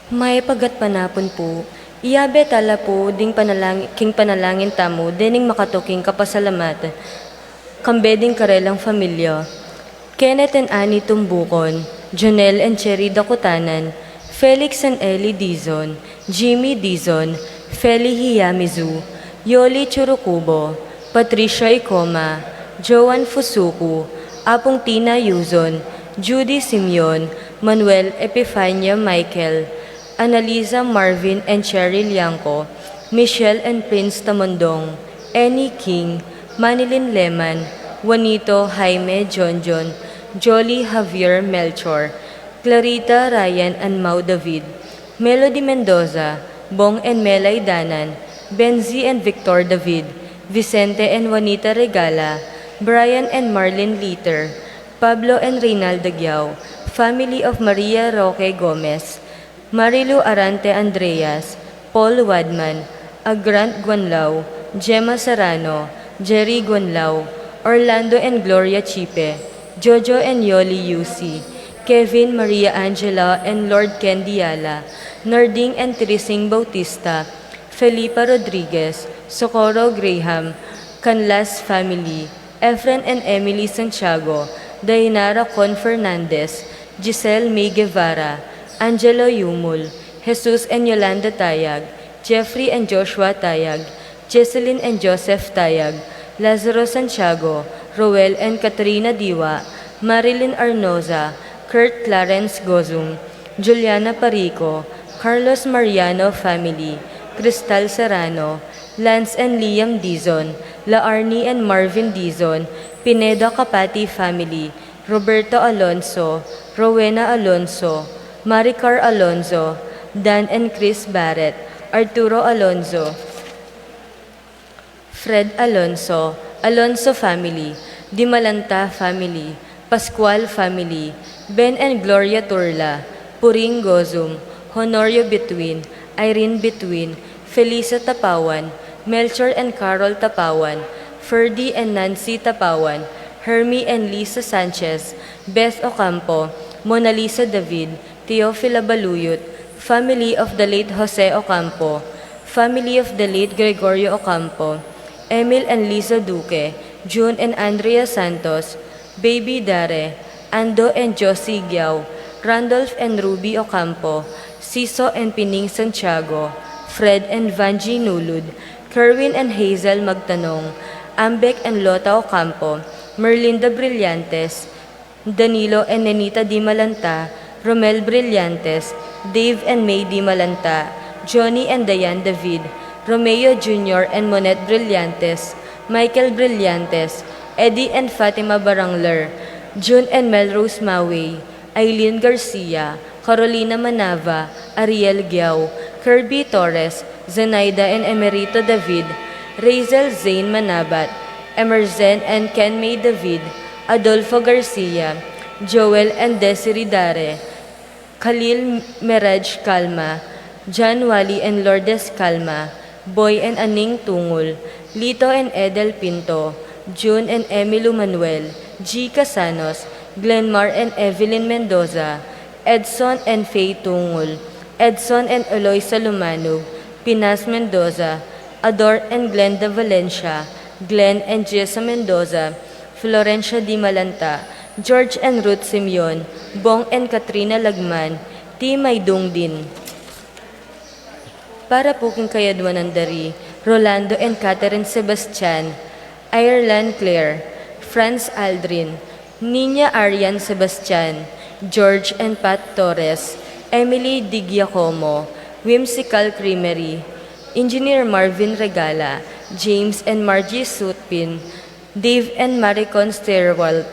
Mayap a gatpanapun pu. Iyabe tala pu ding panalang-, king panalangin tamu dening makatuking kapasalamatan, kambe ding karelang familia. Kenneth and Annie Tumbukon, Jonel and Cherry Dakutanan, Felix and Ellie Dizon, Jimmy Dizon, Feli Hiyamizu, Yoli Churukubo, Patricia Icoma, Joan Fusuku, Apung Tina Yuzon, Judy Simeon, Manuel Epifania Michael, Annalisa Marvin and Cherry Liangco, Michelle and Prince Tamundong, Annie King, Manilyn Leman, Juanito Jaime Jonjon, Jolly Javier Melchor, Clarita Ryan and Mau David, Melody Mendoza, Bong and Melay Danan, Benzi and Victor David, Vicente and Juanita Regala, Brian and Marlene Liter, Pablo and Reynalda Giao, family of Maria Roque Gomez, Marilu Arante Andreas, Paul Wadman, Agrant Guanlao, Gemma Serrano, Jerry Guanlao, Orlando and Gloria Chipe, Jojo and Yoli Yusi, Kevin, Maria Angela and Lord Candy Yala, Narding and Teresing Bautista, Felipa Rodriguez, Socorro Graham, Canlas family, Efren and Emily Santiago, Dainara Con Fernandez, Giselle May Guevara, Angelo Yumul, Jesus and Yolanda Tayag, Jeffrey and Joshua Tayag, Jesselyn and Joseph Tayag, Lazaro Santiago, Roel and Katrina Diwa, Marilyn Arnoza, Kurt Clarence Gozum, Juliana Parico, Carlos Mariano family, Cristal Serrano, Lance and Liam Dizon, La Arnie and Marvin Dizon, Pineda Kapati family, Roberto Alonso, Rowena Alonso, Maricar Alonso, Dan and Chris Barrett, Arturo Alonso, Fred Alonso, Alonso family, Dimalanta family, Pascual family, Ben and Gloria Turla, Puring Gozum, Honorio Bituin, Irene Bituin, Felisa Tapawan, Melchor and Carol Tapawan, Ferdy and Nancy Tapawan, Hermie and Lisa Sanchez, Beth Ocampo, Mona Lisa David, Teofila Baluyut, family of the late Jose Ocampo, family of the late Gregorio Ocampo, Emil and Lisa Duque, June and Andrea Santos, Baby Dare, Ando and Josie Giao, Randolph and Ruby Ocampo, Siso and Pining Santiago, Fred and Vangie Nulud, Kerwin and Hazel Magtanong, Ambek and Lota Ocampo, Merlinda Brillantes, Danilo and Nenita Dimalanta, Romel Brillantes, Dave and May Dimalanta, Johnny and Diane David, Romeo Junior and Monette Brillantes, Michael Brillantes, Eddie and Fatima Barangler, June and Melrose Mawey, Aileen Garcia, Carolina Manava, Ariel Giao, Kirby Torres, Zenaida and Emerito David, Razel Zane Manabat, Emerzen and Kenmay David, Adolfo Garcia, Joel and Desiree Dare, Khalil Meraj Calma, John Wally and Lourdes Calma, Boy and Aning Tungul, Lito and Edel Pinto, June and Emilio Manuel, G Casanos, Glenmar and Evelyn Mendoza, Edson and Faye Tungul, Edson and Eloisa Lumanug, Pinas Mendoza, Ador and Glenda Valencia, Glenn and Jessa Mendoza, Florencia Dimalanta, George and Ruth Simeon, Bong and Katrina Lagman, T. Maydung Din. Para pu king kayadwanan da ri Rolando and Catherine Sebastian, Ireland Claire, Franz Aldrin, Nina Arian Sebastian, George and Pat Torres, Emily Di Giacomo, Whimsical Creamery, Engineer Marvin Regala, James and Margie Sutpin, Dave and Maricon Stewart,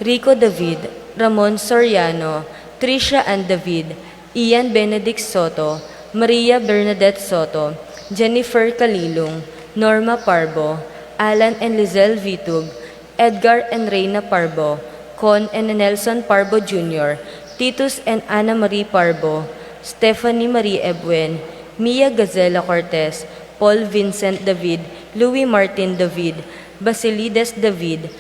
Rico David, Ramon Soriano, Tricia Ann David, Ian Benedict Soto, Maria Bernadette Soto, Jennifer Kalilung, Norma Parbo, Alan and Lizelle Vitug, Edgar and Reina Parbo, Con and Nelson Parbo Junior, Titus and Ana Marie Parbo, Stephanie Marie Ebuen, Mia Gazela Cortez, Paul Vincent David, Louis Martin David, Basilides David,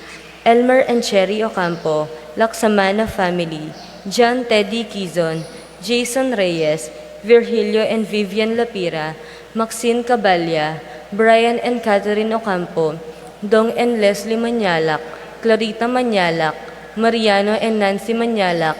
Elmer and Cherry Ocampo, Laksamana family, John Teddy Quizon, Jason Reyes, Virgilio and Vivian Lapira, Maxine Caballa, Brian and Catherine Ocampo, Dong and Leslie Mañalak, Clarita Mañalak, Mariano and Nancy Mañalak,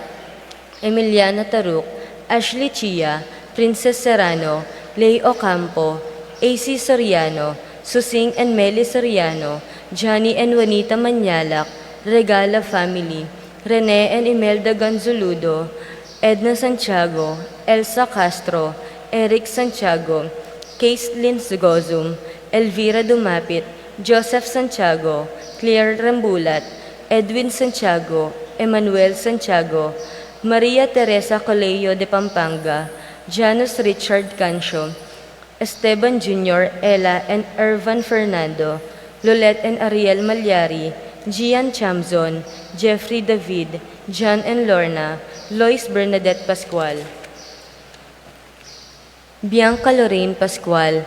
Emiliana Taruk, Ashley Chia, Princess Serrano, Lay Ocampo, A C Soriano, Susing and Meli Soriano, Johnny and Juanita Mañalak, Regala family, Rene and Imelda Gonzuludo, Edna Santiago, Elsa Castro, Eric Santiago, Caitlin Gozum, Elvira Dumapit, Joseph Santiago, Claire Rambulat, Edwin Santiago, Emmanuel Santiago, Maria Teresa Colegio de Pampanga, Janus Richard Cancio, Esteban Junior, Ella and Ervan Fernando, Lolet and Ariel Malyari, Gian Chamzon, Jeffrey David, John and Lorna, Lois Bernadette Pascual, Bianca Lorraine Pascual,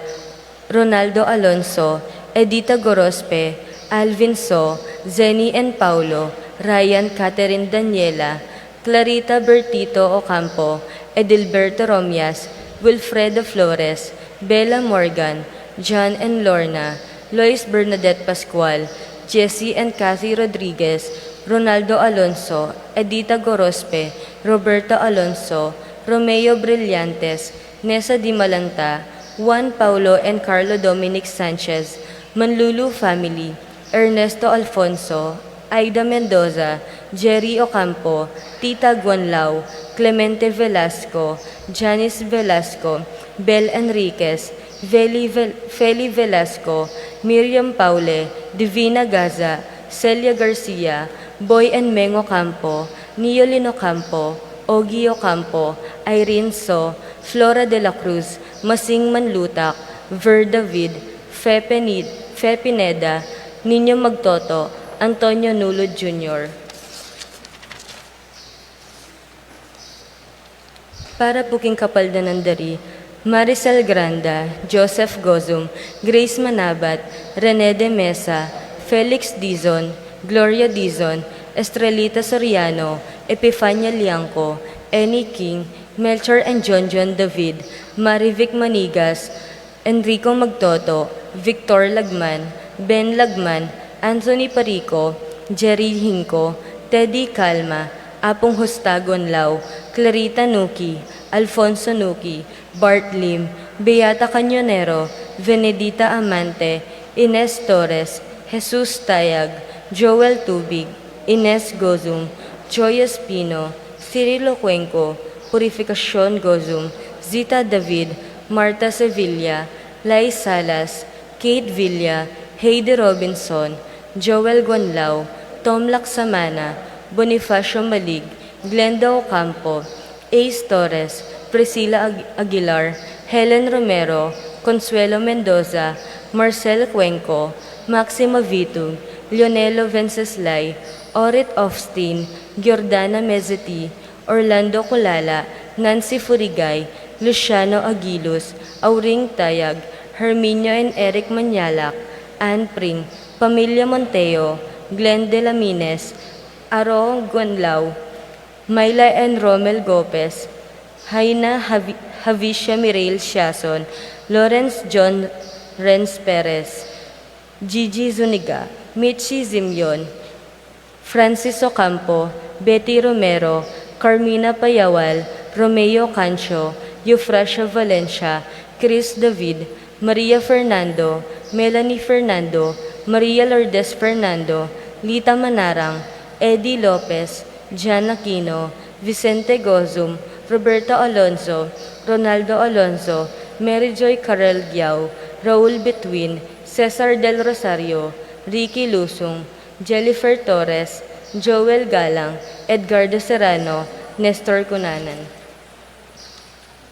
Ronaldo Alonso, Edita Gorospe, Alvin So, Zenny and Paulo, Ryan, Catherine, Daniela, Clarita, Bertito Ocampo, Edilberto Romias, Wilfredo Flores, Bella Morgan, John and Lorna, Lois Bernadette Pascual, Jessie and Kathy Rodriguez, Ronaldo Alonso, Edita Gorospe, Roberto Alonso, Romeo Brillantes, Nessa Dimalanta, Juan Paulo and Carlo Dominic Sanchez, Manlulu family, Ernesto Alfonso, Aida Mendoza, Jerry Ocampo, Tita Guanlao, Clemente Velasco, Janice Velasco, Bel Enriquez, Feli Vel-, Feli Velasco, Miriam Paule, Divina Gaza, Celia Garcia, Boy and Meng Ocampo, Niolin Ocampo, Ogie Ocampo, Irene So, Flora de la Cruz, Masing Manlutak, Ver David, Fe Penid-, Fe Pineda, Nino Magtoto, Antonio Nulud Junior Para pu king kapaldanan da ri, Maricel Granda, Joseph Gozum, Grace Manabat, Rene de Mesa, Felix Dizon, Gloria Dizon, Estrelita Soriano, Epifania Liangco, Annie King, Melchor and John John David, Marivic Manigas, Enrico Magtoto, Victor Lagman, Ben Lagman, Anthony Parico, Jerry Hinco, Teddy Calma, Apung Husta Gonlao, Clarita Nuki, Alfonso Nuki, Bart Lim, Beata Cañonero, Venedita Amante, Ines Torres, Jesus Tayag, Joel Tubig, Ines Gozum, Joy Espino, Cirilo Cuenco, Purificacion Gozum, Zita David, Marta Sevilla, Lai Salas, Kate Villa, Heidi Robinson, Joel Guanlao, Tom Laksamana, Bonifacio Malig, Glenda Ocampo, Ace Torres, Priscilla Ag-, Aguilar, Helen Romero, Consuelo Mendoza, Marcel Cuenco, Maxima Vitug, Leonelo Venceslay, Orit Ofstin, Giordana Mezeti, Orlando Culala, Nancy Furigay, Luciano Aguilus, Auring Tayag, Herminio and Eric Manyalak, Ann Pring, Pamilya Monteo, Glenn de la Mines, Aro Gonlao, Myla and Romel Gopez, Haina Javi-, Javicia Mireille Siason, Lawrence John Renz Perez, Gigi Zuniga, Mitchie Zimion, Francis Ocampo, Betty Romero, Carmina Payawal, Romeo Cancho, Eufrasia Valencia, Chris David, Maria Fernando, Melanie Fernando, Maria Lourdes Fernando, Lita Manarang, Eddie Lopez, Jan Aquino, Vicente Gozum, Roberto Alonso, Ronaldo Alonso, Mary Joy Carel Giao, Raul Betwin, Cesar Del Rosario, Ricky Lusung, Jennifer Torres, Joel Galang, Edgardo Serrano, Nestor Cunanan.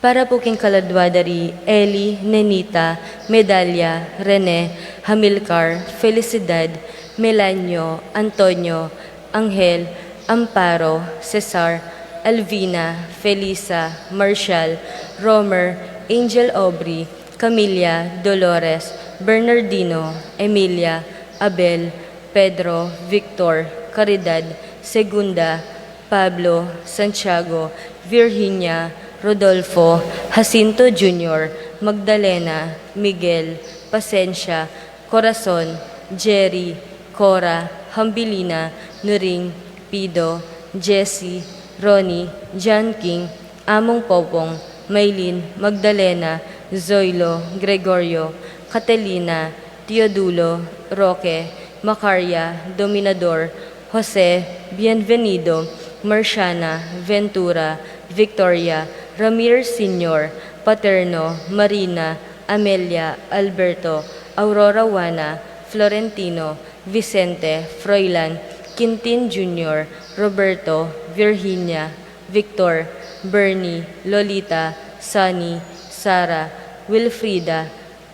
Para pu king kaladwa da ri, Eli, Nenita, Medalia, Rene, Hamilcar, Felicidad, Melanio, Antonio, Angel, Amparo, Cesar, Alvina, Felisa, Marshall, Romer, Angel Aubrey, Camilla, Dolores, Bernardino, Emilia, Abel, Pedro, Victor, Caridad, Segunda, Pablo, Santiago, Virginia, Rodolfo, Jacinto Junior, Magdalena, Miguel, Pasensia, Corazon, Jerry, Cora, Hambilina, Nuring, Pido, Jessie, Ronnie, John King, Among Popong, Maylin, Magdalena, Zoilo, Gregorio, Catalina, Teodulo, Roque, Macaria, Dominador, Jose, Bienvenido, Marciana, Ventura, Victoria, Ramir Senior, Paterno, Marina, Amelia, Alberto, Aurora, Juana, Florentino, Vicente, Froilan, Quintin Junior, Roberto, Virginia, Victor, Bernie, Lolita, Sonny, Sara, Wilfrida,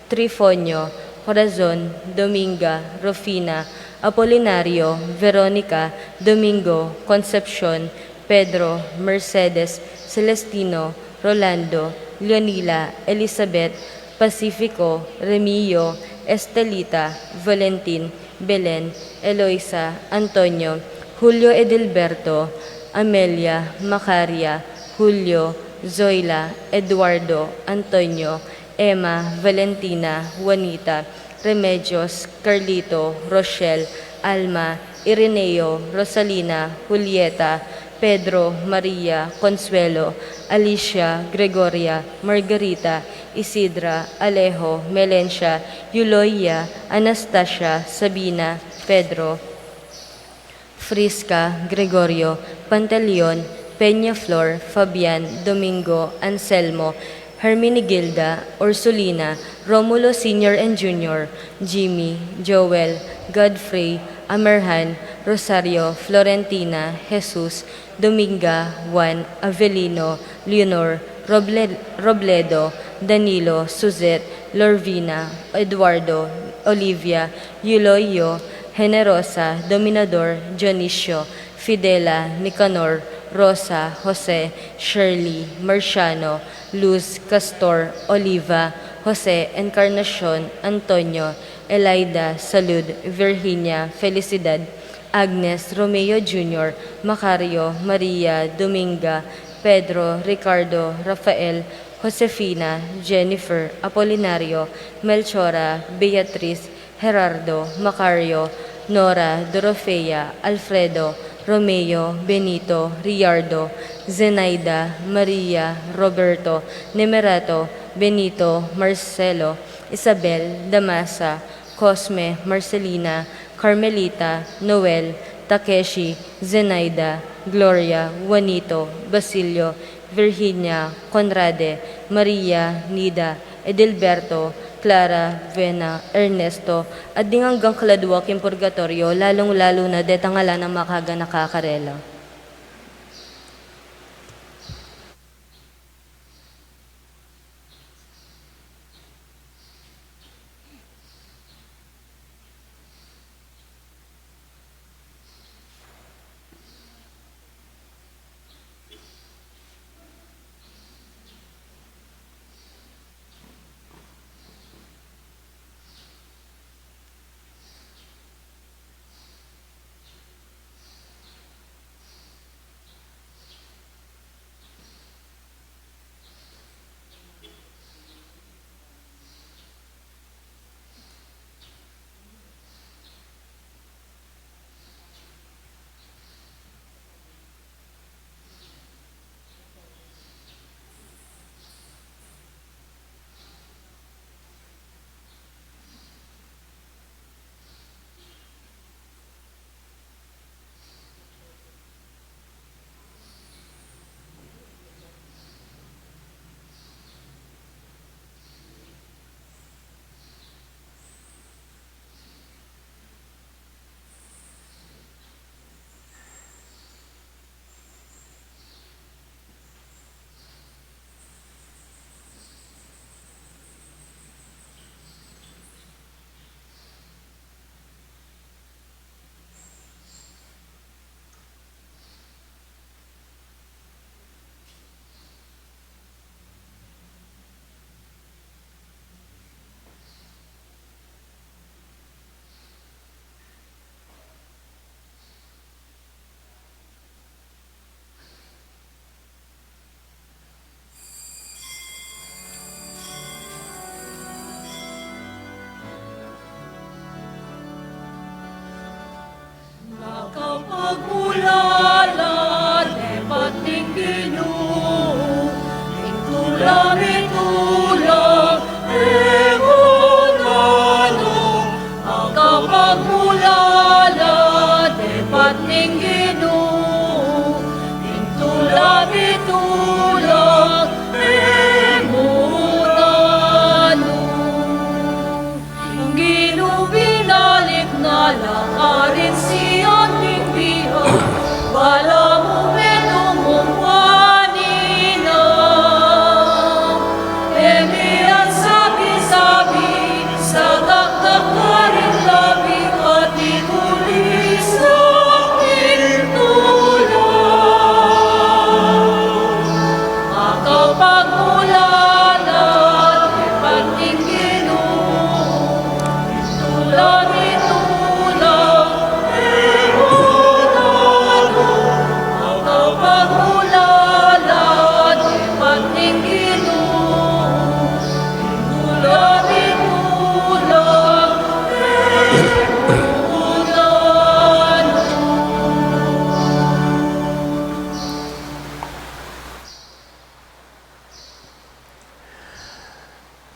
Trifonio, Corazon, Dominga, Rufina, Apolinario, Veronica, Domingo, Concepcion, Pedro, Mercedes, Celestino, Rolando, Leonila, Elizabeth, Pacifico, Remio, Estelita, Valentin, Belen, Eloisa, Antonio, Julio, Edilberto, Amelia, Macaria, Julio, Zoila, Eduardo, Antonio, Emma, Valentina, Juanita, Remedios, Carlito, Rochelle, Alma, Ireneo, Rosalina, Julieta, Pedro, Maria, Consuelo, Alicia, Gregoria, Margarita, Isidra, Alejo, Melencia, Euloia, Anastasia, Sabina, Pedro, Frisca, Gregorio, Pantaleon, Peñaflor, Fabian, Domingo, Anselmo, Herminigilda, Ursulina, Romulo Senior and Junior, Jimmy, Joel, Godfrey, Amerhan, Rosario, Florentina, Jesus, Dominga, Juan, Avelino, Leonor, Roble-, Robledo, Danilo, Suzette, Lorvina, Eduardo, Olivia, Euloio, Generosa, Dominador, Dionisio, Fidela, Nicanor, Rosa, Jose, Shirley, Marciano, Luz, Castor, Oliva, Jose, Encarnacion, Antonio, Elaida, Salud, Virginia, Felicidad, Agnes, Romeo Junior, Macario, Maria, Dominga, Pedro, Ricardo, Rafael, Josefina, Jennifer, Apolinario, Melchora, Beatriz, Gerardo, Macario, Nora, Dorofea, Alfredo, Romeo, Benito, Riardo, Zenaida, Maria, Roberto, Nemerato, Benito, Marcelo, Isabel, Damasa, Cosme, Marcelina, Carmelita, Noel, Takeshi, Zenaida, Gloria, Juanito, Basilio, Virginia, Conrade, Maria, Nida, Edilberto, Clara, Buena, Ernesto, at ding anggang kaladua king purgatoryo, lalung-lalu na detang ala nang makaganaka karela.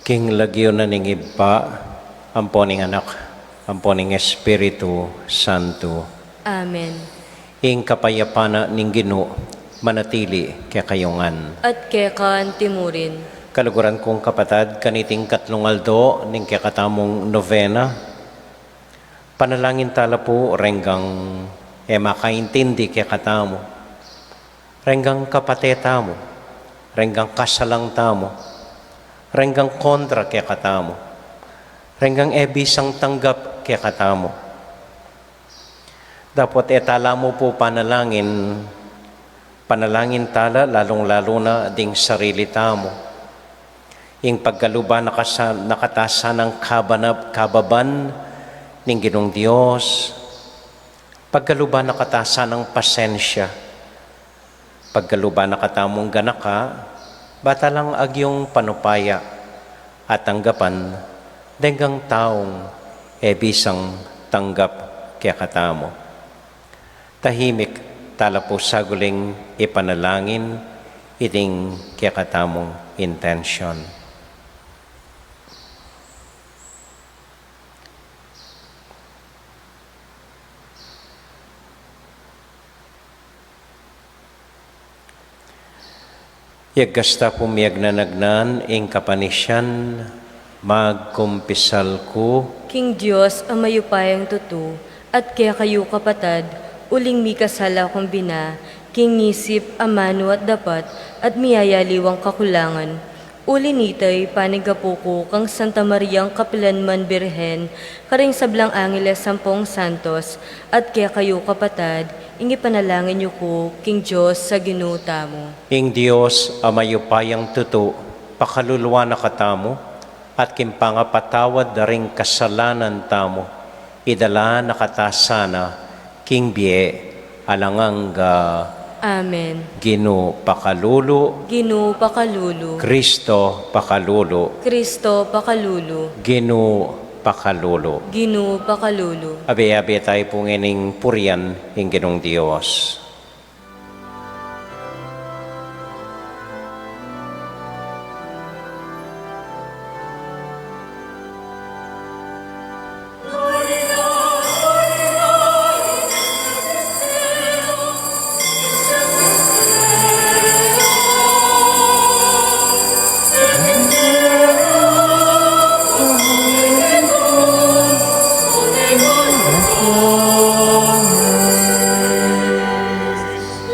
King lagyu na ning Ibpa, ampo ning Anak, ampo ning Espiritu Santo. Amen. Ing kapayapan na ning Ginu, manatili kekayu ngan. At keka antimurin. Kaluguran kung kapatad, kaniting katlung aldo ning kekatamung novena, panalangin tala pu renggang e makaintindi kekatamu, renggang kapate tamu, renggang kasalang tamu, renggang kontra kekatamu, renggang e bisang tanggap kekatamu. Dapot e tala mu pu panalangin, panalangin tala lalung-lalu na ding sarili tamu. Ing pagkaluban na kasa-, na katasanang kabanab-, kababan ning Ginung Dios, pagkaluban na katasanang pasensya, pagkaluban na katamung ganaka, bata lang agyung panupaya at tanggapan denggang taung e bisang tanggap kekatamu. Tahimik tala pu saguling ipanalangin iting kekatamung intensyon. Yagasta pu miyagnanagnan ing kapanisyan, magkumpisal ku king Dios a mayupayang tutu, at kekayu kapatad, uling mikasala kung bina, king isip, amanu at dapat, at miyayaliwang kakulangan. Uli nita, panigapu ku kang Santa Mariang kapilanman Birhen, karing sablang angeles ampong santos, at kekayu kapatad, ing ipanalangin yu ku king Dios a Ginu tamu. Ing Dios a mayupayang tutu, pakaluluan na katamu, at king pangapatawad da ring kasalanan tamu, idala na kata sana king bie alang angga. Amen. Ginu pakalulu. Ginu pakalulu. Kristo pakalulu. Kristo pakalulu. Ginu pakalulu. Ginu pakalulu. Abe-abe tayu pu ngening purian ing Ginung Dios.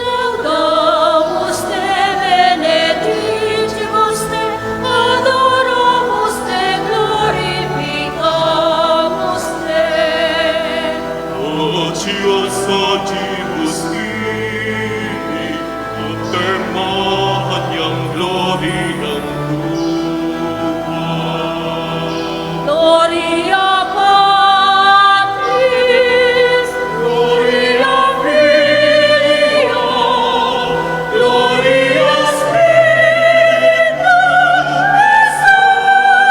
Laudamus te, benedicimus te, adoramus te, glorificamus te. Gratias adibus tibi, ut te magnam gloriam tuam. Gloria Patris, Gloria Filio, Gloria Spiritu Sancto.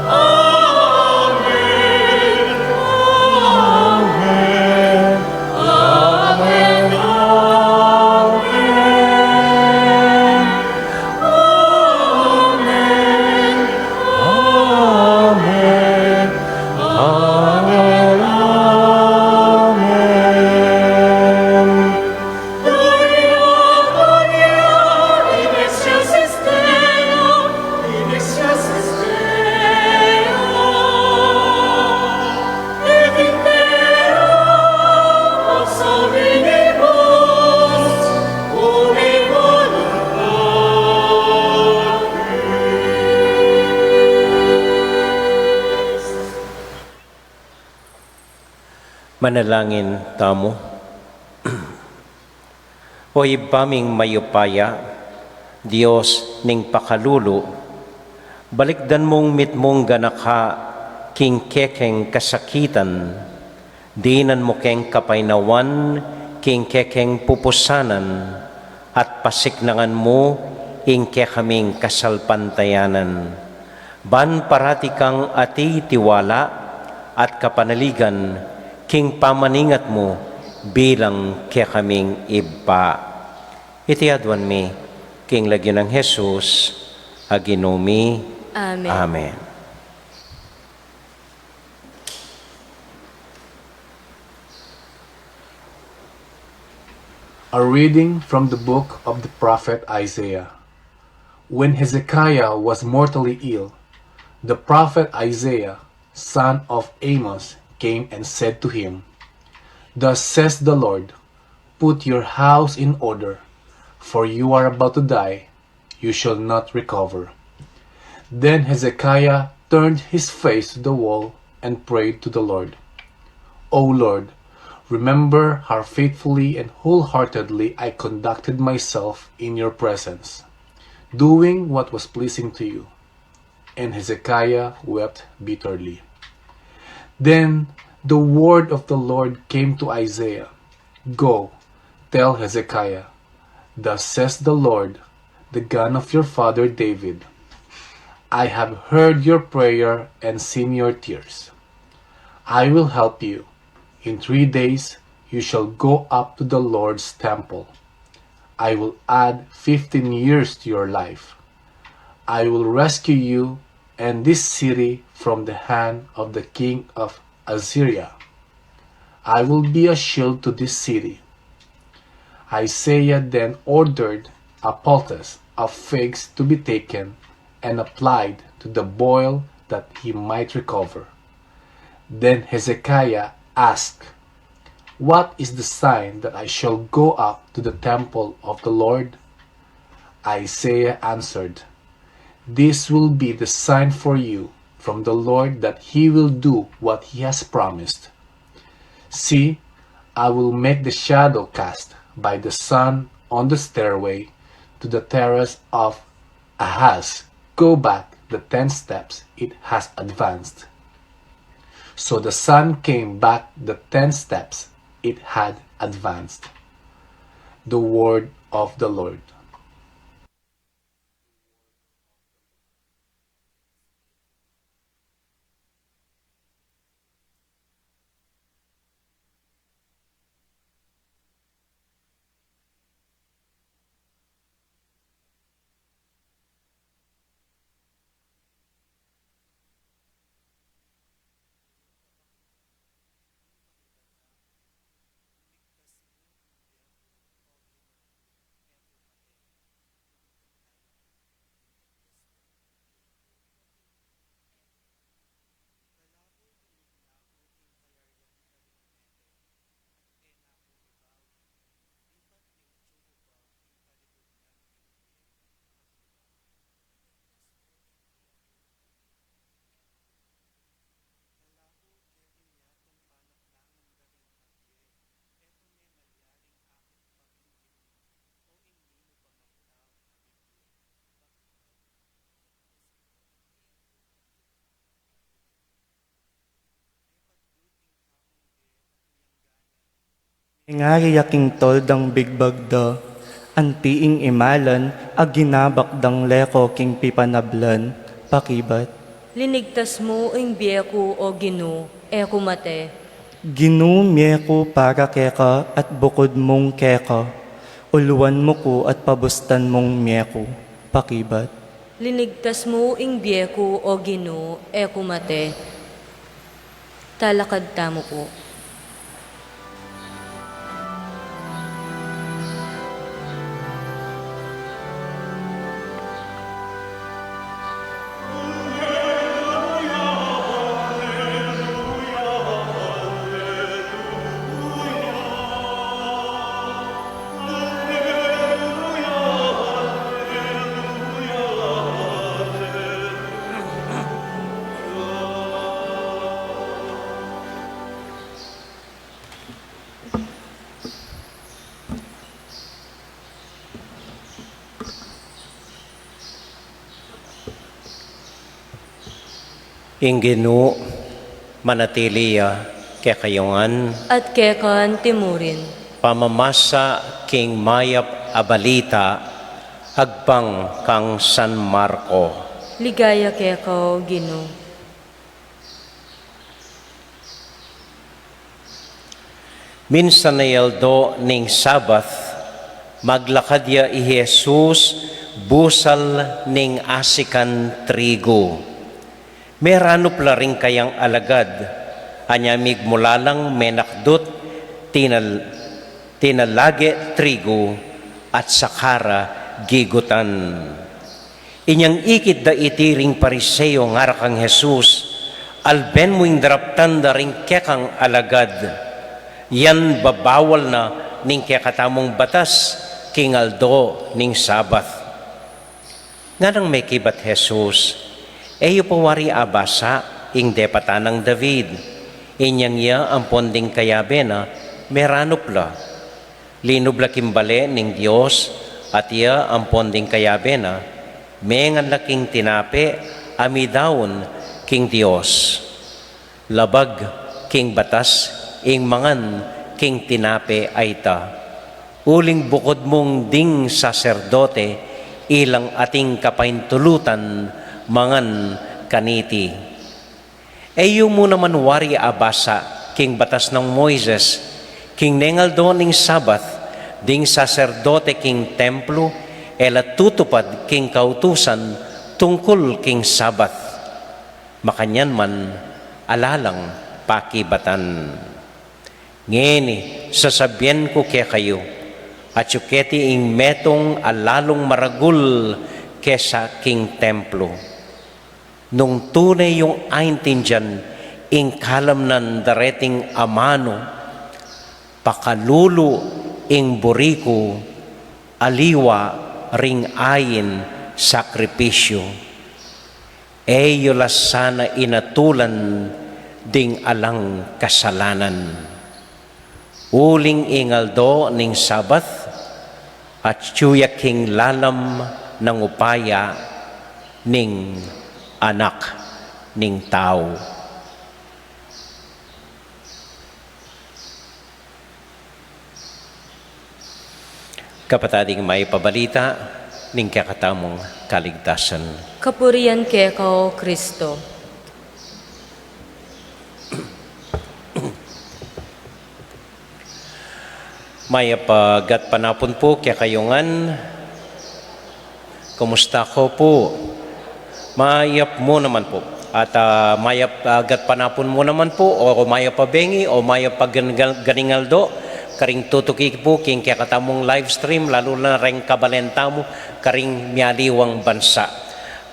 Amen. Amen. Amen. Amen. Amen. Amen. Amen. Gloria, Gloria in excelsis Deo, in excelsis Deo, et in terra pax hominibus, boni voluntatis. Manalangin tamu. O Ibpa ming mayupaya, Dios ning pakalulu, balikdan mung mitmung ganaka king kekeng kasakitan, dinan mu keng kapaynawan king kekeng pupusanan, at pasiknangan mu ing kekaming kasalpantayanan. Ban parati kang atiu tiwala at kapanaligan king pamaningat mu bilang kekaming Ibpa. Iti aduan mi, King lagyu nang Jesus a Ginu mi. Amen. Amen. A reading from the book of the prophet Isaiah. When Hezekiah was mortally ill, the prophet Isaiah, son of Amoz, came and said to him, "Thus says the Lord, 'Put your house in order, for you are about to die, you shall not recover.'" Then Hezekiah turned his face to the wall and prayed to the Lord, "O Lord, remember how faithfully and wholeheartedly I conducted myself in your presence, doing what was pleasing to you." And Hezekiah wept bitterly. Then the word of the Lord came to Isaiah, "Go, tell Hezekiah, 'Thus says the Lord, the God of your father David, 'I have heard your prayer and seen your tears. I will help you. In three days you shall go up to the Lord's temple. I will add fifteen years to your life. I will rescue you and this city from the hand of the king of Assyria. I will be a shield to this city.'" Isaiah then ordered a poultice of figs to be taken and applied to the boil that he might recover. Then Hezekiah asked, "What is the sign that I shall go up to the temple of the Lord?" Isaiah answered, "This will be the sign for you from the Lord, that he will do what he has promised. See, I will make the shadow cast by the sun on the stairway to the terrace of Ahaz go back the ten steps it has advanced." So the sun came back the ten steps it had advanced. The word of the Lord. Ngari ya king tol dang bigbag da, anti ing imalan a ginabak dang leko king pipanablan, pakibat. Linigtas mu ing bie ku, O Ginu, e ku mate. Ginu, mie ku para keka at bukud mung keka, uluan mu ku at pabustan mung mie ku, pakibat. Linigtas mu ing bie ku, O Ginu, e ku mate. Talakad tamu pu. Ing Ginu manatili ya kekayu ngan. At keka naman murin. Pamamasa king mayap a balita agpang kang San Marco. Ligaya keka, O Ginu. Minsan a aldo ning Sabat, Maglakad ya i Jesus busal ning asikan trigu. Meranup la ring kayang alagad, anya migmula lang menakdut, tinal-, tinalage trigu at saka ra gigutan. Inyang ikit da iti ring Pariseo, ngara kang Jesus, "Alben mu ing daraptan da ring kekang alagad. Yan babawal na ning kekatamung batas king aldo ning Sabat." Nganang mekibat Jesus, "E yu pa wari abasa ing depatan nang David? Inyang ya ampon ding kayabe na, meranup la. Linub la king bale ning Dios, at ya ampon ding kayabe na, mengan la king tinape a midaun king Dios. Labag king batas ing mangan king tinape a ita. Uling bukud mung ding saserdote, ilang ating kapaintulutan mangan kaniti. E yu mu naman wari abasa king batas nang Moises, king nengaldo ning Sabat, ding saserdote king templo e la tutupad king kautusan tungkul king Sabat? Makanyan man, ala lang pakibatan. Ngeni, sasabyan ku kekayu, atyu keti ing metung a lalung maragul kesa king templo. Nung tune yung aintindian ing kalamnan dareting a manu, pakalulu ing buri ku aliwa ring ain sakripisyu. E yu la sana inatulan ding alang kasalanan. Uling ing aldo ning Sabat, atyu ya king lalam nang upaya ning Anak ning Tau." Kapatad, ing mayap a balita ning kekatamung kaligtasan. Kapurian keka, O Kristo. Mayap a gatpanapun pu kekayu ngan. Kumusta ko pu? Mayap mu naman pu. At, ah, mayap, ah, gatpanapun mu naman pu, o mayap a bengi, o mayap a gan-, gan-, ganing aldo, karing tutuki pu king kekatamung live stream, lalu na reng kabalen tamu karing mialiwang bansa.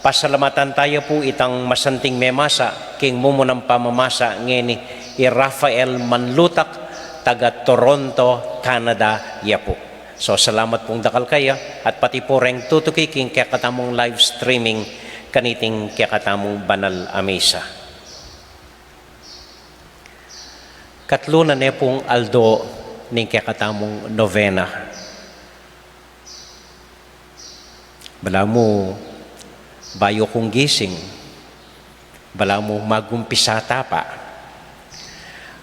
Pasalamatan taya pu itang masanting memasa king mumunang pamamasa ngeni, i Rafael Manlutak, taga Toronto, Canada ya pu. So, salamat pung dakal kaya, at pati pu reng tutuki king kekatamung live streaming kaniting kekatamung banal a misa. Katlu na ne pung aldo ning kekatamung novena. Balamu bayu kung gising, balamu magumpisa ta pa.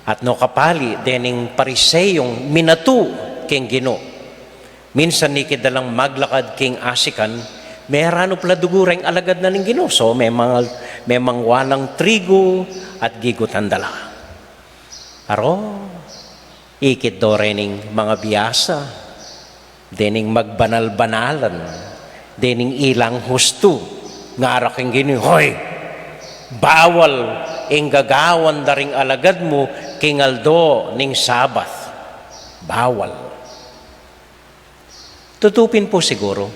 At no kapali dening Pariseyong minatu king Ginu. Minsan ikit da lang maglakad king asikan, meranup la dugu reng alagad na ning Ginu. So, memang, memang walang trigu at gigutan da la. Aro, ikit do rening mangabiasa, dening magbanal-banalan, dening ilang hustu, ngara king Ginu, "Hoy, bawal ing gagawan da ring alagad mu king aldo ning Sabat. Bawal." Tutu pin pu siguru,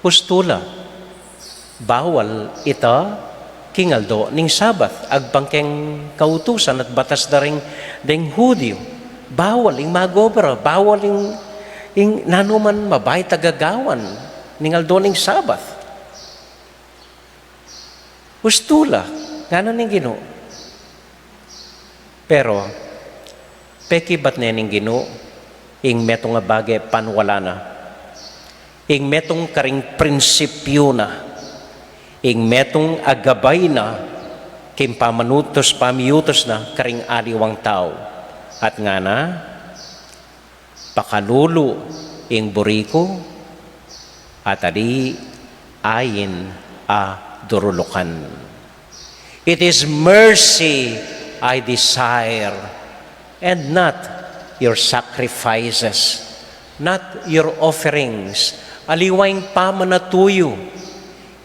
hustu la. Bawal ita king aldo ning Sabat, agpang keng kautusan at batas da ring deng Hudiu. Bawal ing magobra, bawal ing, ing nanuman mabait a gagawan ning aldo ning Sabat. Hustu la, ngana ning Ginu. Pero, pekibat ne ning Ginu ing metung a bage panwala na. Ing metung karing prinsipyu na. Ing metung a gabay na king pamanutus, pamiutus na karing aliwang tau. At ngana, pakalulu ing buri ku, at ali ain a durulukan. It is mercy I desire, and not your sacrifices. Not your offerings. Aliwa ing pamanatuyu.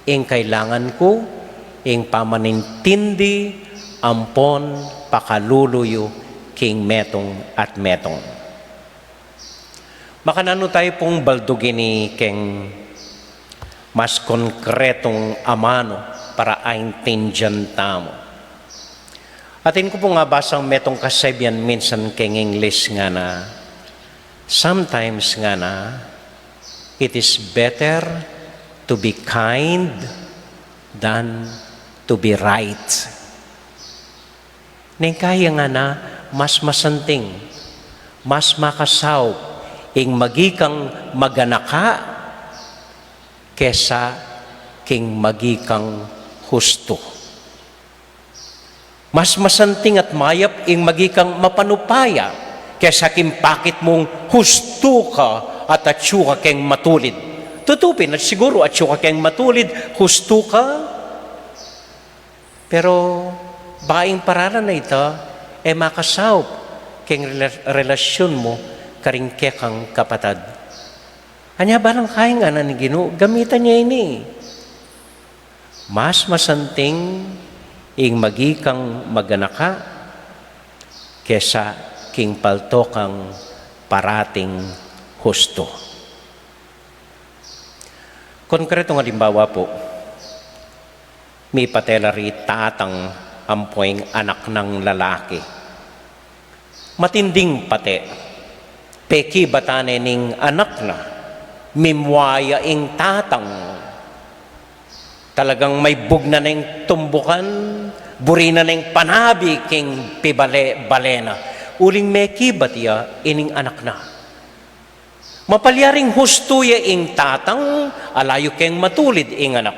Ing kailangan ku, ing pamanintindi ampon pakalulu yu king metung at metung. Makananu tayu pung baldugin ini keng mas konkretong amanu para aintindian tamu. Atin ku pung abasang metung kasebian minsan keng English ngana, sometimes ngana, it is better to be kind than to be right. Neng kaya ngana, mas masanting, mas makasaup ing maging kang maganaka kesa king maging kang hustu. Mas masanting at mayap ing maging kang mapanupaya kesa king pakit mung hustu ka at atyu ka keng matulid. Tutu pin at siguru atyu ka keng matulid, hustu ka. Pero baka ing paralan a ita e makasaup keng rela-, relasyun mu karing kekang kapatad. Anya balang kaya ngana ning Ginu, gamitan ye ini. Mas masanting ing maging kang maganaka kesa king palto kang parating hustu. Konkretong alimbawa pu, mipate la ri tatang ampo ing anak nang lalaki. Matinding pate. Pekibatan ne ning anak na, mimua ya ing tatang. Talagang maibug na neng tumbukan, buri na neng panabi king pibale-bale na. Uling mekibat ya ining anak na. Mapalyaring hustu ya ing tatang, ala yu keng matulid ing anak.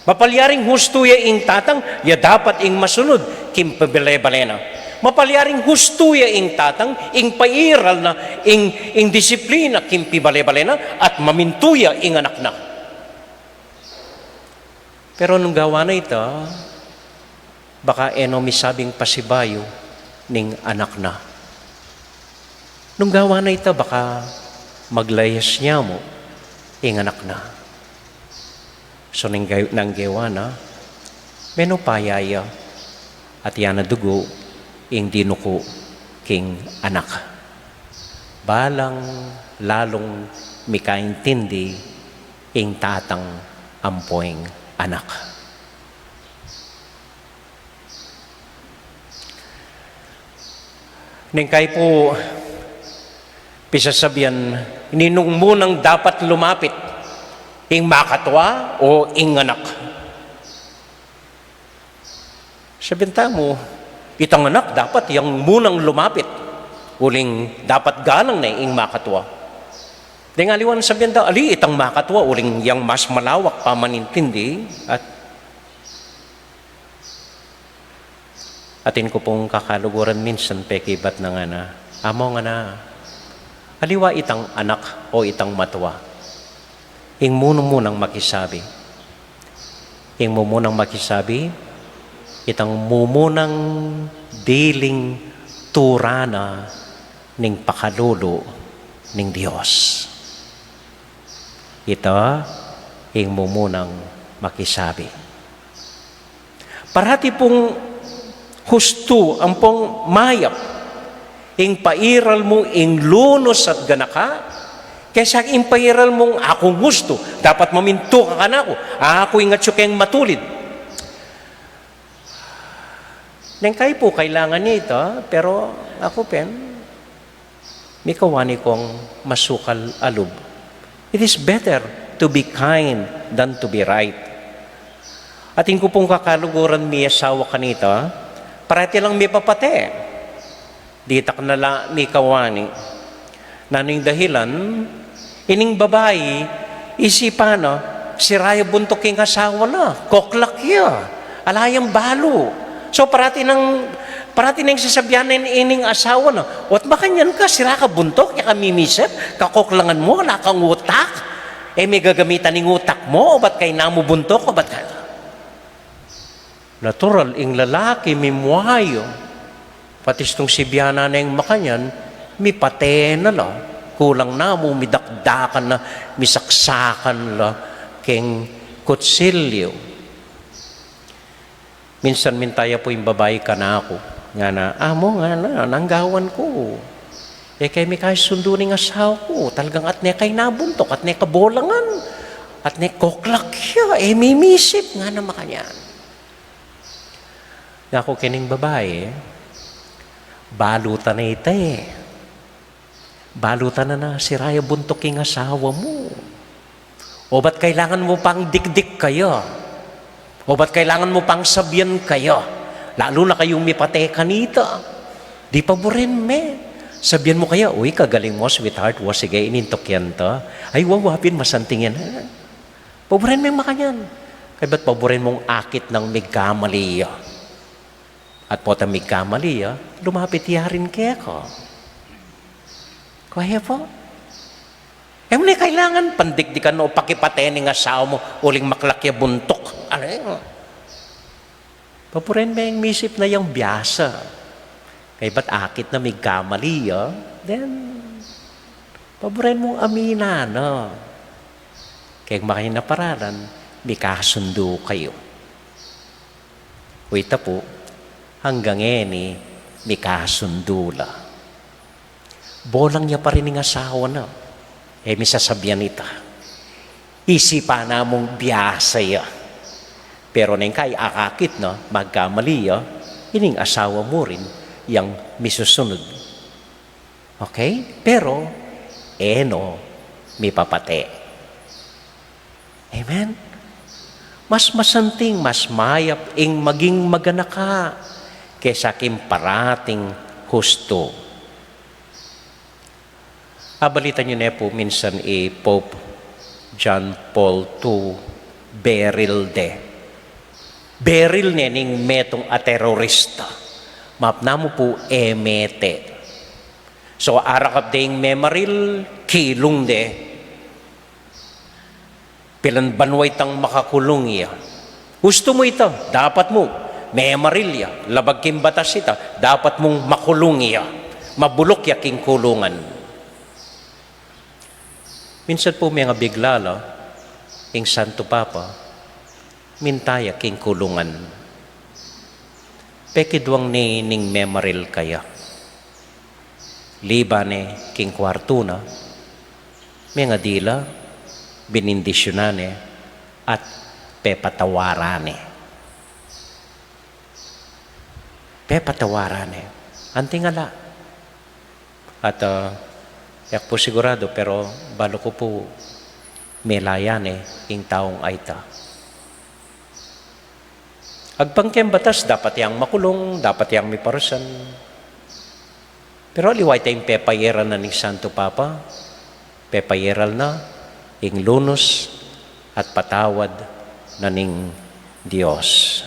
Mapalyaring hustu ya ing tatang, ya dapat ing masunud king pibale-bale na. Mapalyaring hustu ya ing tatang, ing pairal na, ing, ing disiplina king pibale-bale na, at mamintu ya ing anak na. Pero nung gawa na ita, baka e no misabing pasibayu ning anak na. Nung gawa na ita, baka maglayas ne mu ing anak na. So, nung ge-, nung gewa na, menupaya ya, at ya na dugu ing dinuku king anak. Balang lalung mikaintindi ing tatang ampo ing anak. Neng kaya pu pisasabian, ninung munang dapat lumapit, ing makatua o ing anak? Sabian tamu, itang anak dapat yang munang lumapit, uling dapat galang ne ing makatua. Deng aliwa nang sabian ta, ali itang makatua, uling yang mas malawak pamanintindi, at atin ku pung kakaluguran minsan pekibat na ngana, amo ngana, aliwa itang anak o itang matua, ing munu-munang makisabi. Ing mumunang makisabi, itang mumunang diling turana ning pakalulu ning Dios. Ita ing mumunang makisabi. Parati pung hustu ampong mayap ing pairal mu ing lunus at ganaka, kesa ing pairal mung aku ing hustu, dapat mamintu ka kanaku, aku ing atyu keng matulid. Neng kaya pu kailangan ne ita, pero aku pin, mikawani kung masukal a lub. It is better to be kind than to be right. Atin ku pung kakaluguran miyasawa kanita, parati lang mipapate. Ditak na la mikawani. Nanu ing dahilan? Ining babai, isipan na, sira ya buntuk ing asawa na, koklak ya, ala yang balu. So, parati nang, parati nang sasabian na ining asawa na, "Ot makanyan ka, sira ka buntuk, ya ka mimisip, kakoklangan mu, ala kang utak. E, megagamitan ing utak mu, obat kayna mu buntuk, obat ka." Natural, ing lalaki, mimua ya. Pati istung sibianan neng makanyan, mipate na la. Kulang na mu, midakdakan na, misaksakan la king kutsilyu. Minsan minta ya pu ing babai kanaku, ngana, "Amu," ngana, "nanggawan ku, e ke mikasundu ning asawa ku, talagang atne kay nabuntuk, atne kabolangan, atne koklak ya, e mimisip," ngana makanyan. Ngaku kening babai, "Balu ta na ita e. Balu ta na na sira ya buntuk ing asawa mu. Obat kailangan mu pang dikdik kaya? Obat kailangan mu pang sabian kaya? Lalu na kayung mipate kanita. Di paburen me. Sabian mu kaya, 'Uy, kagaling mu, sweetheart, wa sige, inintuk yan ta. Ay, wa, wa pin, masanting yan.'" Paburen meng makanyan. Kaybat paburen mung akit nang migkamali ya. At potang migkamali ya, lumapit ya rin keka. Kaya po, e mu ne kailangan pandikdikan o pakipate ning asawa mu uling maklak ya buntuk. Ano yun? Paburen meng misip na yang biasa. Kaybat akit na migkamali ya, then, paburen mung aminan na. Keng makanyan a paralan, mikasundu kayu. Uy, ita pu, anggang ngeni mikasundu la. Bolang ya pa rin ing asawa na. E mi sasabian ita. Isipan na mung biasa ya. Pero neng kay akakit na, magkamali ya, ining asawa mu rin yang misusunod. Okay? Pero, e no mipapate. Amen? Mas masanting, mas mayap ing maging maganaka kesa king parating hustu. Abalitan yu ne pu minsan i Pope John Paul two, beril de. Beril ne ning metung a terorista. Mapnamu pu e mete. So, arakap de ing memaril, kilung de. Pilan banua itang makakulung ya. Hustu mu ita, dapat mu. Memaril ya, labag king batas ita, dapat mung makulung ya. Mabuluk ya king kulungan. Minsan pu mengabigla la ing Santo Papa, minta ya king kulungan. Pekiduang ne ning memaril kaya. Liban ne king kuartu na, mengadila, binindisyunan ne, at pepatawaran ne. Pepatawaran ne. Anting ala. At, ah, e ku pu sigurado, pero balu ku pu melayan ne ing taung ayta. Agpang keng batas, dapat yang makulung, dapat yang miparusan. Pero aliwa ita ing pepayeral na ning Santo Papa, pepayeral na ing lunus at patawad na ning Dios.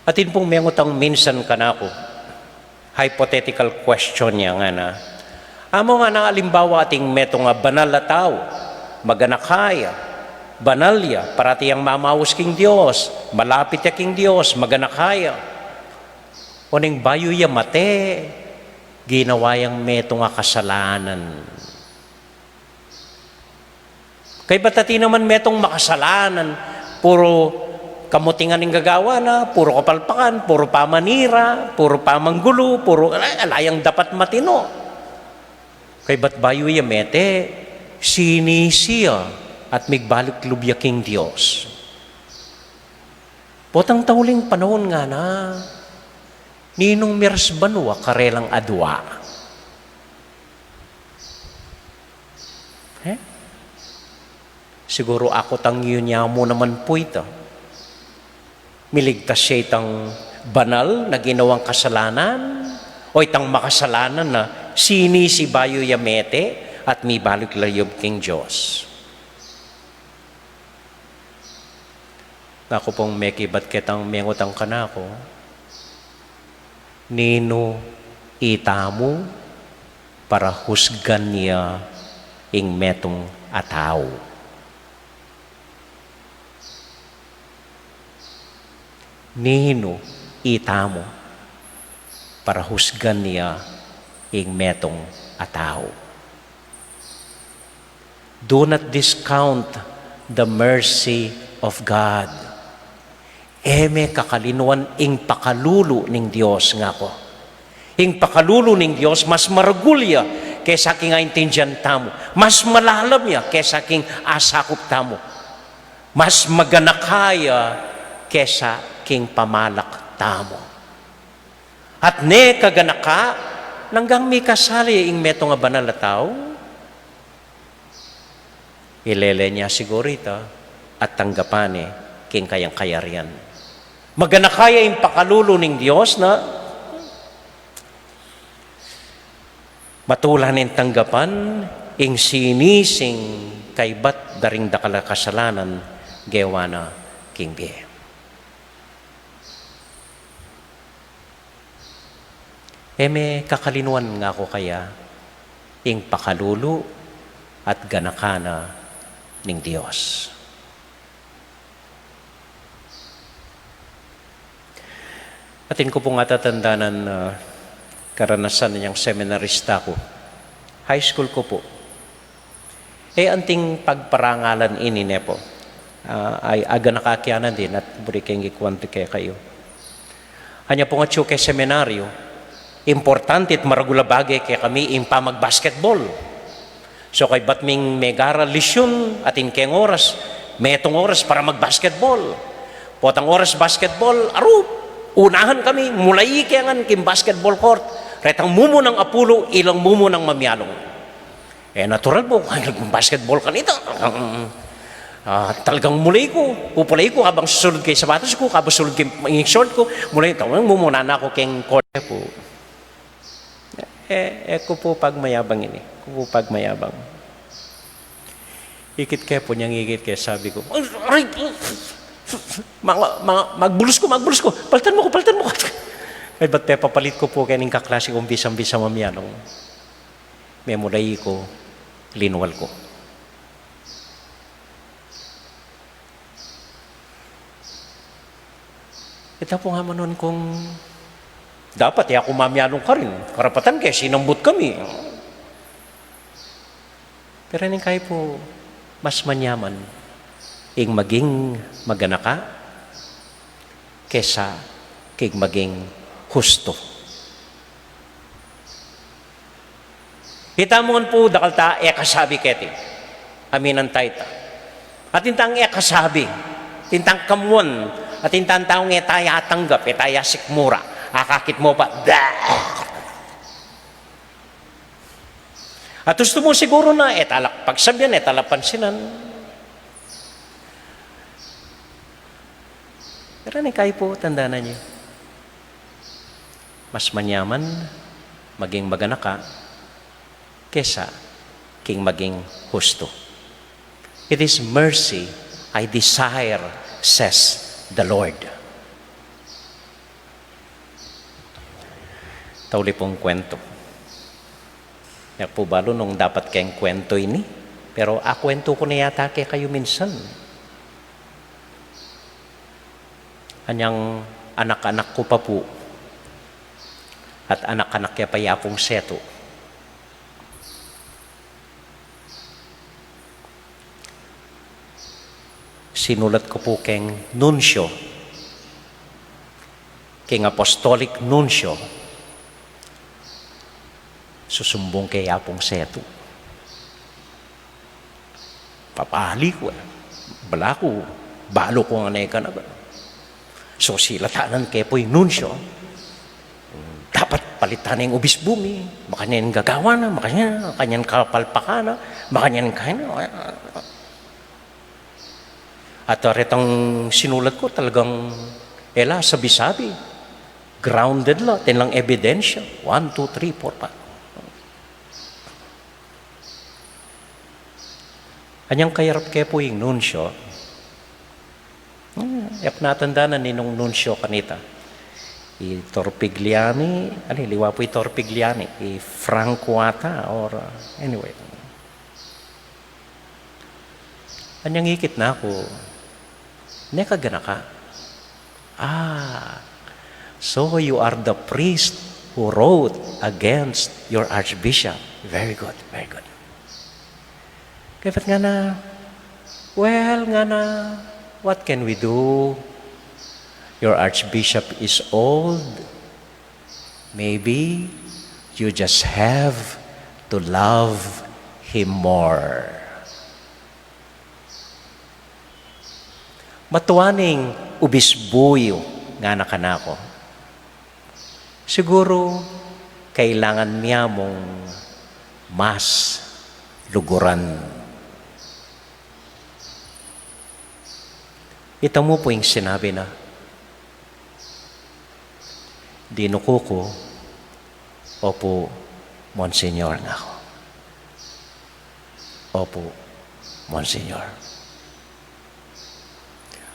Atin pung mengutang minsan kanaku, hypothetical question ya ngana. Amu ngana, alimbawa ating metung a banal a tau, maganaka ya, banal ya, parati yang mamaus king Dios, malapit ya king Dios, maganaka ya. Oneng bayu ya mate, ginawa yang metung a kasalanan. Kaybat atin naman metung makasalanan, puru kamutingan ing gagawan na, puru kapalpakan, puru pamanira, puru pamanggulu, puru, ala, ala yang dapat matinu. Kaybat bayu ya mete, sinisi ya at migbalik lub ya king Dios. Potang tauling panaun ngana, ninung miras banua karelang adua? E? Siguru akutang yu naman pu ita. Miligtas ya itang banal na ginawang kasalanan, o itang makasalanan na sinisi bayu ya mete at mibalik lub king Dios? Naku pung mekibat ketang mengutang kanaku, ninu itamu para husgan ya ing metung a tau? Ninu itamu para husgan ya ing metung a tau. Do not discount the mercy of God. E me kakalinuan ing pakalulu ning Dios, ngaku. Ing pakalulu ning Dios mas maragul ya kesa king aintindian tamu, mas malalam ya kesa king asakup tamu, mas maganaka ya kesa king pamalak tamu. At ne kaganaka, nanggang mikasali ing metung a banal a tau, ilele ne siguru ita at tanggapan ne king kayang kayarian. Maganaka ya ing pakalulu ning Dios na matula neng tanggapan ing sinising kaybat da ring dakal a kasalanan gewa na king bie. E me kakalinuan, ngaku kaya, ing pakalulu at ganaka na ning Dios. Atin ku pung atatandanan, ah, karanasan neng seminarista ku. High school ku pu. E anting pagparangalan ini, ne pu. Ah, ay, aganaka ke anan din at buri keng ikuan kekayu. Anya pung atyu ke seminaryu, importante at maragul a bage kekami ing pamagbasketbol. So kaybat ming megaral, lesyun, atin keng oras, metung oras para magbasketbol. Potang oras basketbol, aru, unahan kami, mulai ke ngan king basketball court, retang mumunang apulu, ilang mumunang mamialung. E, natural pu, basketball kanita. Ah, talagang mulai ku, pupulai ku, kabang susulud ke sapatos ku, kabang susulud ke short ku, mulai, talagang mumuna na ku keng court pu. E, e ku pu pagmayabang ini, ku pu pagmayabang. Ikit ke pu, nyang ikit ke, sabi ku, "Aray, aray!" Mga, mga, magbulus ku, magbulus ku. "Palitan mu ku, palitan mu ku." Ay, bat pepapalit ku pu keng kaklase kung bisang-bisa mamialung. Memulai ku, linual ku. Ita pu nga manon kung dapat e ku mamialung karin. Karapatan ke, sinambut kami. Pero ning kayi pu, mas manyaman ing maging maganaka kesa king maging husto. Ita mu ngan pu, dakal ta e kasabi keti. Aminan ta ita. Atin tang e kasabi, atin tang kamuan, atin tang taung e ta ya tanggap, e ta ya sikmura. Akakit mu pa, bah! At hustu mu siguru na e ta la pagsabian, e ta la pansinan. Pero ning kayi pu, tandanan yu, mas manyaman maging maganaka kesa king maging husto. "It is mercy I desire," says the Lord. Tauli pung kuwentu. E ku pu balu nung dapat keng kuwentu ini, pero akuwentu ku na yata kekayu minsan. Anyang anak-anak ku pa pu at anak-anak ke pa i Apung Setu, sinulat ku pu keng nuncio, keng apostolic nuncio, susumbung ke i Apung Setu. Papali ku, e. Balaku, balu ku ngan e kanaku. So, silatan ke pu ing nuncio. Dapat palitan ing obisbu mi. Makanyan gagawan na, makanyan, makanyan kapalpakan na, makanyan kain na. At retang sinulat ku talagang e la sabi-sabi. Grounded la, atin lang ebidensya. One, two, three, four, five. Anyang kayarap ke pu ing nuncio, hmm, e ku natandanan ninung nuncio kanita. I Torpigliani, ali, liwa pu i Torpigliani, i Franco ata, or, uh, anyway. Anyang ikit na ku, "Ne ka ganaka?" "Ah, so you are the priest who wrote against your archbishop. Very good, very good. Kaya ba't ngana, well, ngana, what can we do? Your archbishop is old. Maybe you just have to love him more. Matuaning ubisbuyu, ngana kanaku. Siguru kailangan mya mung mas luguran. Ita mu pu ing sinabi na, dinuku ku, opu, Monsignor, ngaku. Opu, Monsignor.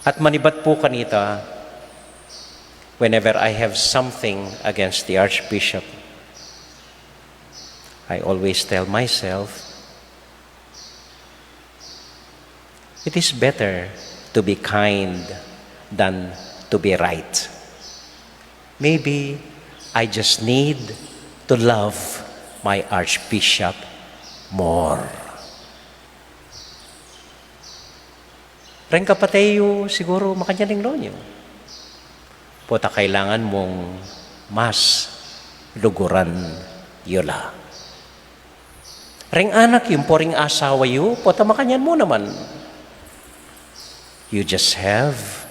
At manibat pu kanita, whenever I have something against the Archbishop, I always tell myself, it is better to be kind than to be right. Maybe I just need to love my Archbishop more. Reng kapatey yu, siguru makanyan ing lawan yu. Pota kailangan mung mas luguran yu la. Reng anak yu, ampo reng asawa yu, pota makanyan mu naman. You just have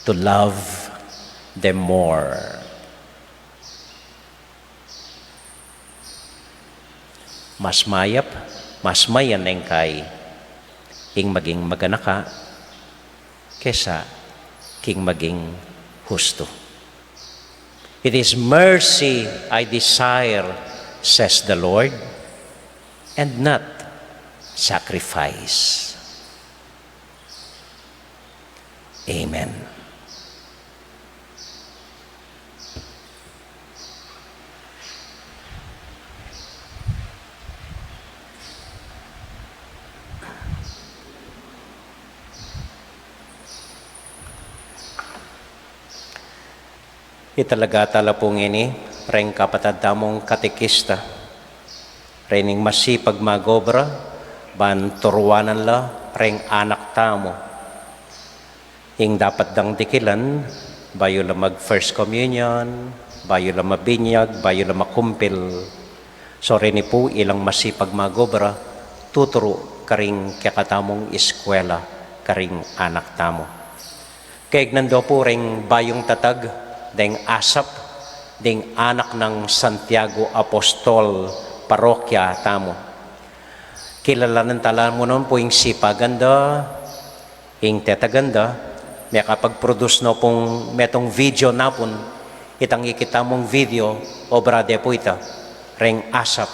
to love them more. Mas mayap, mas mayan ing kai ing maging maganaka kesa king maging hustu. It is mercy I desire, says the Lord, and not sacrifice. Amen. Italaga tala pu ngeni reng kapatad tamung katekista, reng masipag magobra ban turuanan la reng anak tamu ing dapat dang dikilan bayu la mag First Communion, bayu la mabinyag, bayu la makumpil. So reni pu ilang masipag magobra, tuturu karing kekatamung eskwela karing anak tamu. Kayagnan do pu reng bayung tatag deng ASAP, ding anak nang Santiago Apostol parokya tamu. Kilalanan tala mu naman pu ing sipagan da, ing tetagan da, mekapag-produce no pung metung video napun, itang ikit tamung video, obra de pu ita, reng ASAP,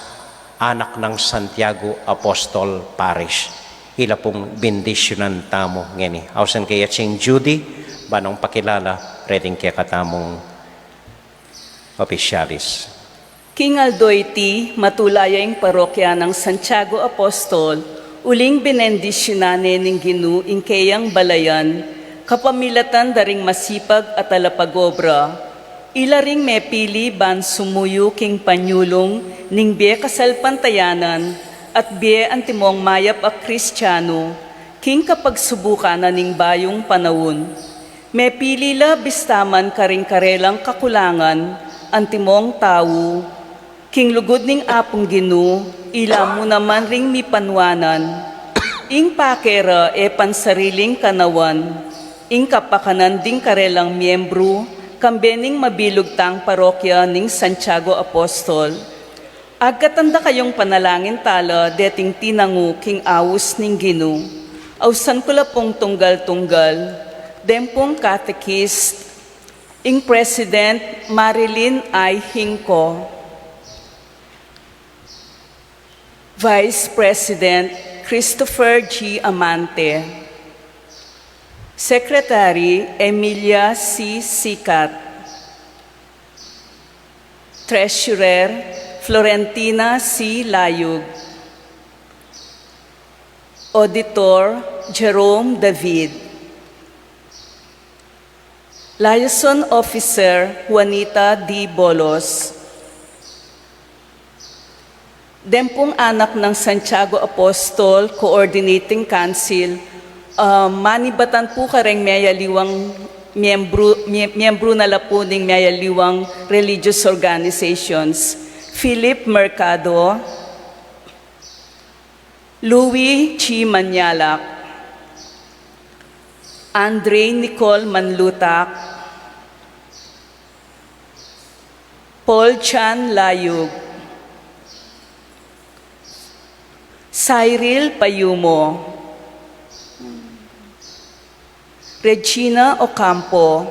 anak nang Santiago Apostol Parish. Ila pung bendisyunan tamu ngeni. Ausan ke i Atsing Judy, ban nong pakilala reting kekatamung opisyalis. King aldo iti, matula ya ing parokya nang Santiago Apostol, uling benendisyunan ne ning Ginu ing keyang balayan, kapamilatan da ring masipag a talapagobra. Ila ring mepili ban sumuyu king panyulung ning bie kasalpantayanan at bie antimong mayap a Kristiano king kapagsubukan na ning bayung panaun. Mepili la bista man karing karelang kakulangan antimong tau. King lugud ning Apung Ginu, ila mu naman ring mipanuanan. Ing pake ra e pansariling kanawan, ing kapakanan ding karelang miyembru, kambe ning mabilug tang parokya ning Santiago Apostol. Agkatan da kayung panalangin tala deting tinangu king aus ning Ginu. Ausan ku la pung tunggal-tunggal, deng pung katekist, ing President Marilyn I. Hinco, Vice President Christopher G. Amante, Secretary Emilia C. Sicat, Treasurer Florentina C. Layug, Auditor Jerome David, Liaison Officer Juanita D. Bolos, Deng pung anak nang Santiago Apostol, Coordinating Council, ah, manibatan pu kareng meyaliwang miyembru, mie-, miyembru na la pu ning meyaliwang religious organizations. Philip Mercado, Louis G. Manyalak, Andre Nicole Manlutak, Paul Chan Layug, Cyril Payumo, Regina Ocampo,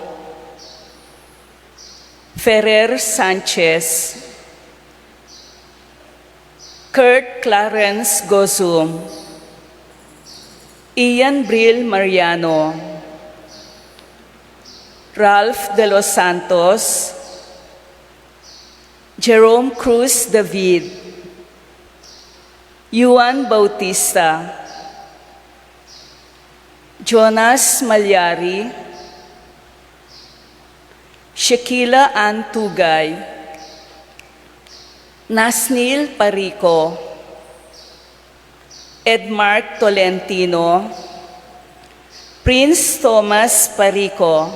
Ferrer Sanchez, Kurt Clarence Gozum, Ian Bril Mariano, Ralph De Los Santos, Jerome Cruz David, Juan Bautista, Jonas Malyari, Shakila Ann Tugay, Nasnil Parico, Edmark Tolentino, Prince Thomas Parico,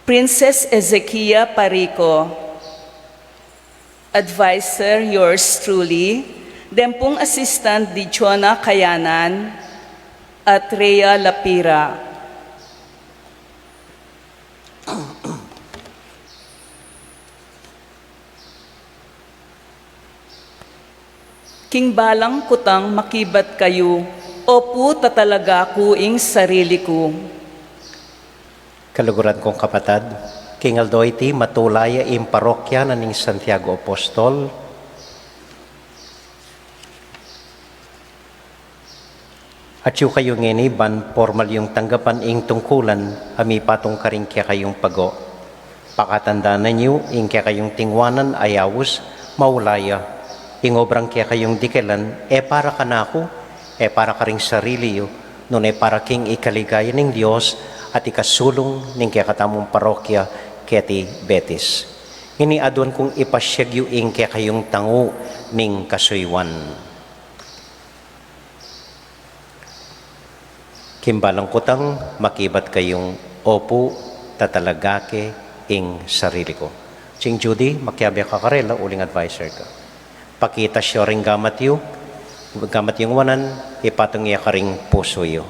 Princess Ezekia Parico, Advisor, yours truly, deng pung assistant, Dichona Kayanan at Rhea Lapira. King balang kutang makibat kayu, opu tatalaga ku ing sarili ku. Kaluguran kung kapatad, king aldo iti matula ya ing parokya na ning Santiago Apostol. Atyu kayu ngeni ban pormal yung tanggapan ing tungkulan a mipatung karing kekayung pago. Pakatandanan yu ing kekayung tingwanan a yaus, maula ya. Ing obrang kekayung dikilan, e para kanaku, e para karing sarili yu, nune para king ikaligaya ning Dios at ikasulung ning kekatamung parokya keti Betis. Ngeni aduan kung ipasiag yu ing kekayung tangu ning kasuyuan. King balang kutang makibat kayung, opu tatalaga ke ing sarili ku. Ching Judy, makiabe ka karela uling adviser ka. Pakitas yu ring gamat yu, gamat yung wanan, ipatung ya karing pusu yu.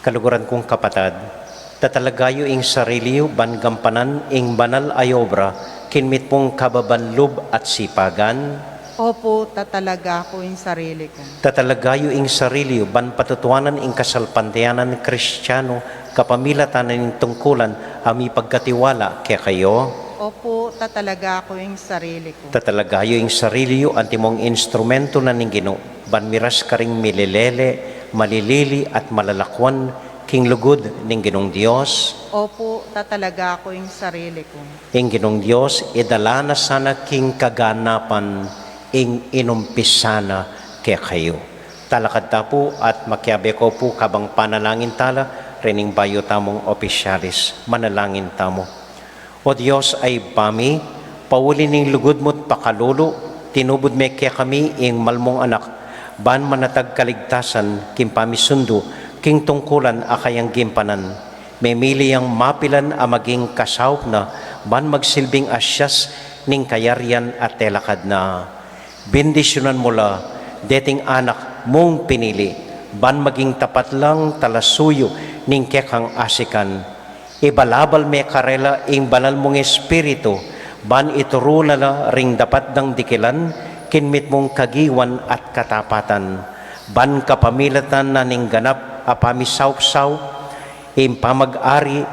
Kaluguran kung kapatad, tatalaga yu ing sarili yu ban gampanan ing banal a obra king mitmung kababan lub at sipagan? Opu, tatalaga ku ing sarili ku. Tatalaga yu ing sarili yu ban patutuanan ing kasalpantayanan Kristianu kapamilatan ning tungkulan a mipagkatiwala kekayu? Opu, tatalaga ku ing sarili ku. Tatalaga yu ing sarili yu antimong instrumentu na ning Ginu ban miras karing milelele, malilili at malalakuan king lugud ning Ginung Dios? Opu, tatalaga ku ing sarili ku. Ing Ginung Dios idala na sana king kaganapan ing inumpisa na kekayu. Talakad ta pu at makiabe ko pu kabang panalangin tala rening bayu tamung opisyalis. Manalangin tamu. O Dios a Ibpa mi, pauli ning lugud mu't pakalulu, tinubud me kekami ing mal mung Anak ban manatag kaligtasan king pamisundu king tungkulan a kayang gimpanan. Memili yang mapilan a maging kasaup na ban magsilbing asyas ning kayarian at telakad na. Bendisyunan mu la deting anak mung pinili ban maging tapat lang talasuyu ning kekang asikan. Ibalabal me karela ing banal mung Espiritu ban ituru na la ring dapat dang dikilan king mitmung kagiwan at katapatan, ban kapamilatan na ning ganap a pamisaupsaup ing pamag-ari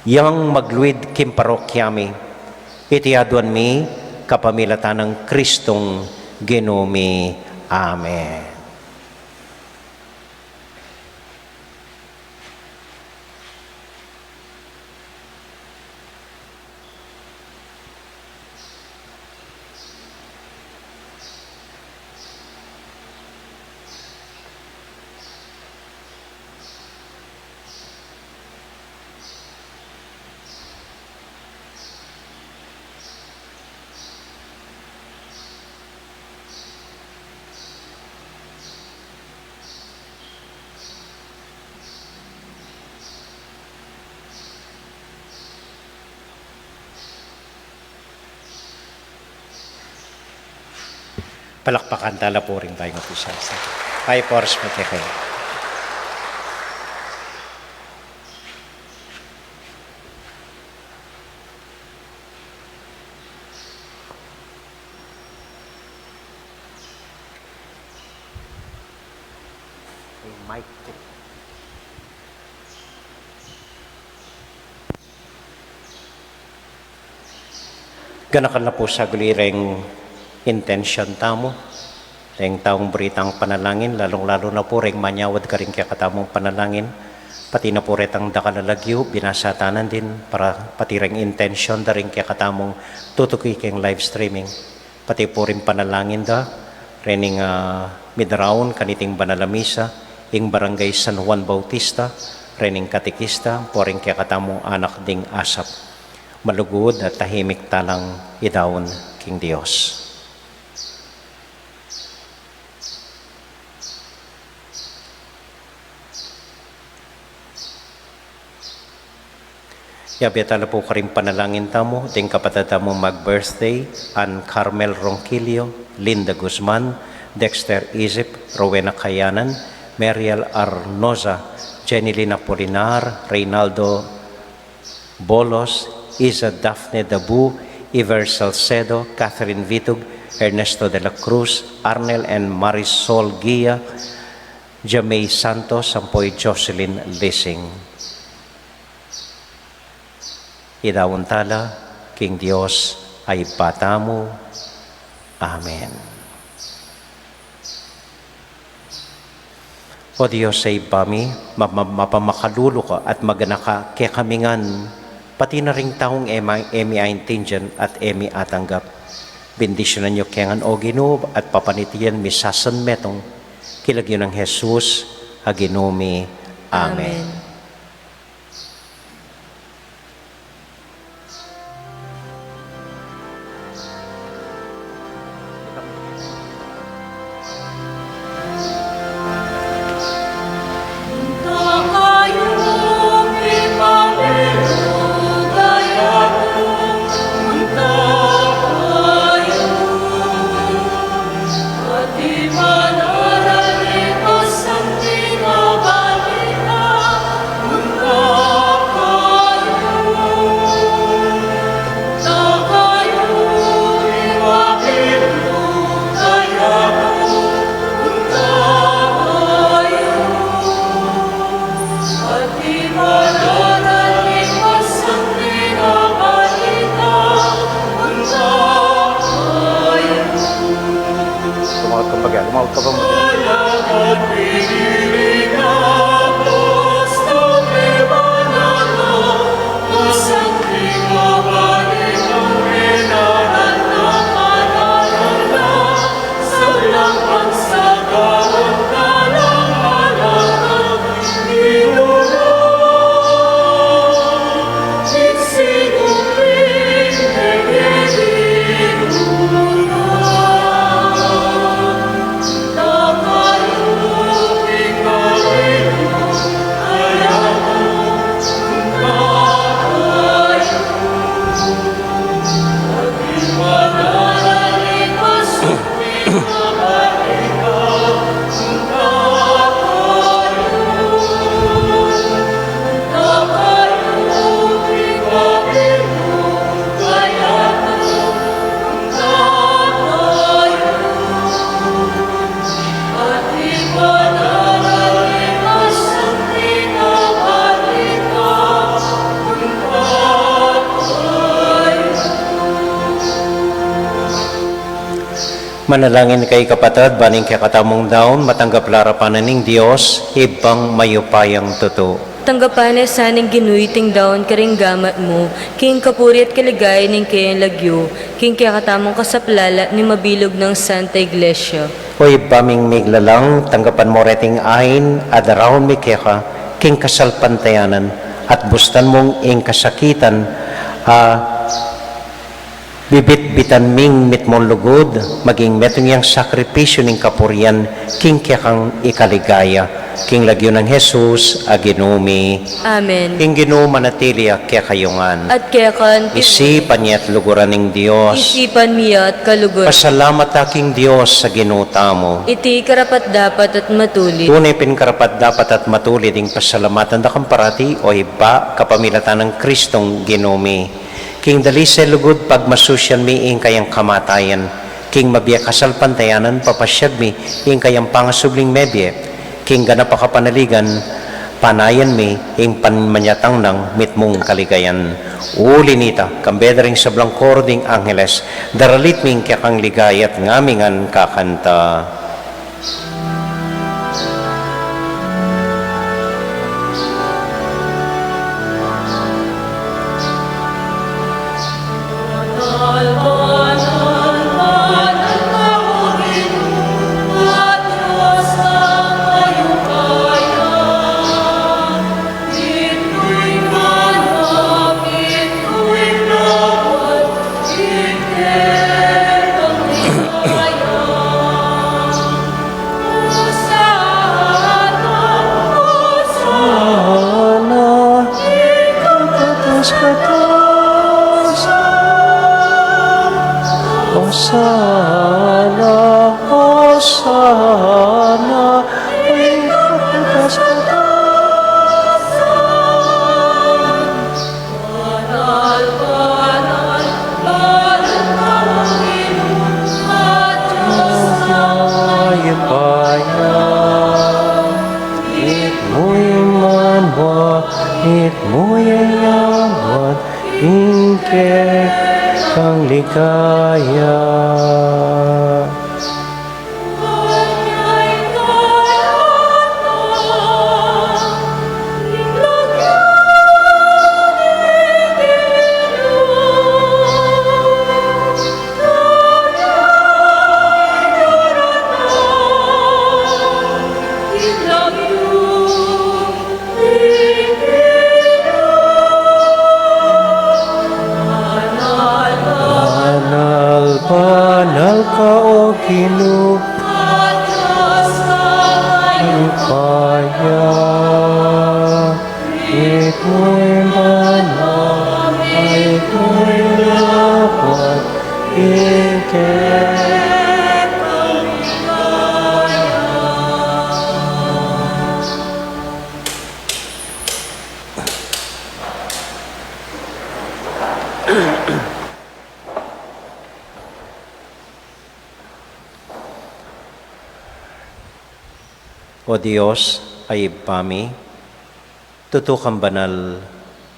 yang magluid king parokya mi. Iti aduan mi kapamilatan nang Kristong Ginu mi. Amen. Palakpakan tala pu ring bayu nang opisyal. Ay, pors mo kekayu. Mic check. Ganakan na pu saglit reng intention tamu, reng taung buri tang panalangin, lalung-lalu na pu reng manyawad karing kekatamung panalangin, pati na pu retang dakal a lagyu, binasa ta na din, para pati reng intention da ring kekatamung tutuki keng live streaming. Pati pu ring panalangin da, rening, ah, midaraun kaniting banal a misa, ing Barangay San Juan Bautista, rening katekista, pu ring kekatamung anak ding asap. Malugud at tahimik talang idaun king Dios. Yabe tala pu karing panalangin tamu, ding kapatad tamu mag-birthday, Ann Carmel Ronquillo, Linda Guzman, Dexter Izip, Rowena Kayanan, Meriel Arnoza, Jenilyn Apolinar, Reynaldo Bolos, Iza Daphne Dabu, Iver Salcedo, Catherine Vitug, Ernesto de la Cruz, Arnel and Marisol Guia, Jamay Santos, ampo i Jocelyn Lising. Idaun tala king Dios a Ibpa tamu. Amen. O Dios a Ibpa mi, ma-, ma-, mapamakalulu ka at maganaka kekami ngan, pati na ring taung e mi, e mi aintindian at e mi atanggap. Bendisyunan yu kami ngan, O Ginu, at papanitian mi sa san metung, king lagyu nang Jesus a Ginu mi. Amen. Amen. Lumaut ka pa, lumaut ka pa. Manalangin kayu kapatad, ban ing kekatamung daun matanggap la arapan na ning Dios, Ibpang mayupayang tutu. Tanggapan na sa ning Ginu iting daun karing gamat mu, king kapurian at kaligayan ning kayang lagyu, king kekatamung kasaplalan at ning mabilug nang Santa Iglesia. O Ibpa ming miglalang, tanggapan mu reting ain a daraun mi keka king kasalpantayanan, at bustan mung ing kasakitan a bibitbitan ming mitmung lugud, maging metung yang sakripisyu ning kapurian king kekang ikaligaya. King lagyu nang Jesus a Ginu mi. Amen. Ing Ginu manatili ya kekayu ngan. At keka naman. Isipan ye at luguran ing Dios. Isipan mi ya at kaluguran. Pasalamat ta king Dios a Ginu tamu. Iti karapat-dapat at matulid. Tune pin karapat-dapat at matulid ing pasalamatan da kang parati, o Ibpa, kapamilatan nang Kristong Ginu mi. King dalise lugud pagmasusyan mi ing kayang kamatayan, king mabie kasalpantayanan papasyag mi ing kayang pangasubling mebie, king ganap a kapanaligan panayan mi ing pamanyatang nang mitmung kaligayan. Uli nita, kambe da ring sablang koro ding angeles, daralit mi ing kekang ligaya at ngamingan kakanta. Hosana, ikakataas-kataas. Hosana, Hosana, ikakataas-kataas. Ay, paya, itmu ing banua, itmu ing yaman, ing kekang ligaya. Banal, banal ka, O Ginu, paya. Ikmu ing banua, ikmu ing yaman, ing kekang ligaya. O Dios a Ibpa mi, tutu kang banal,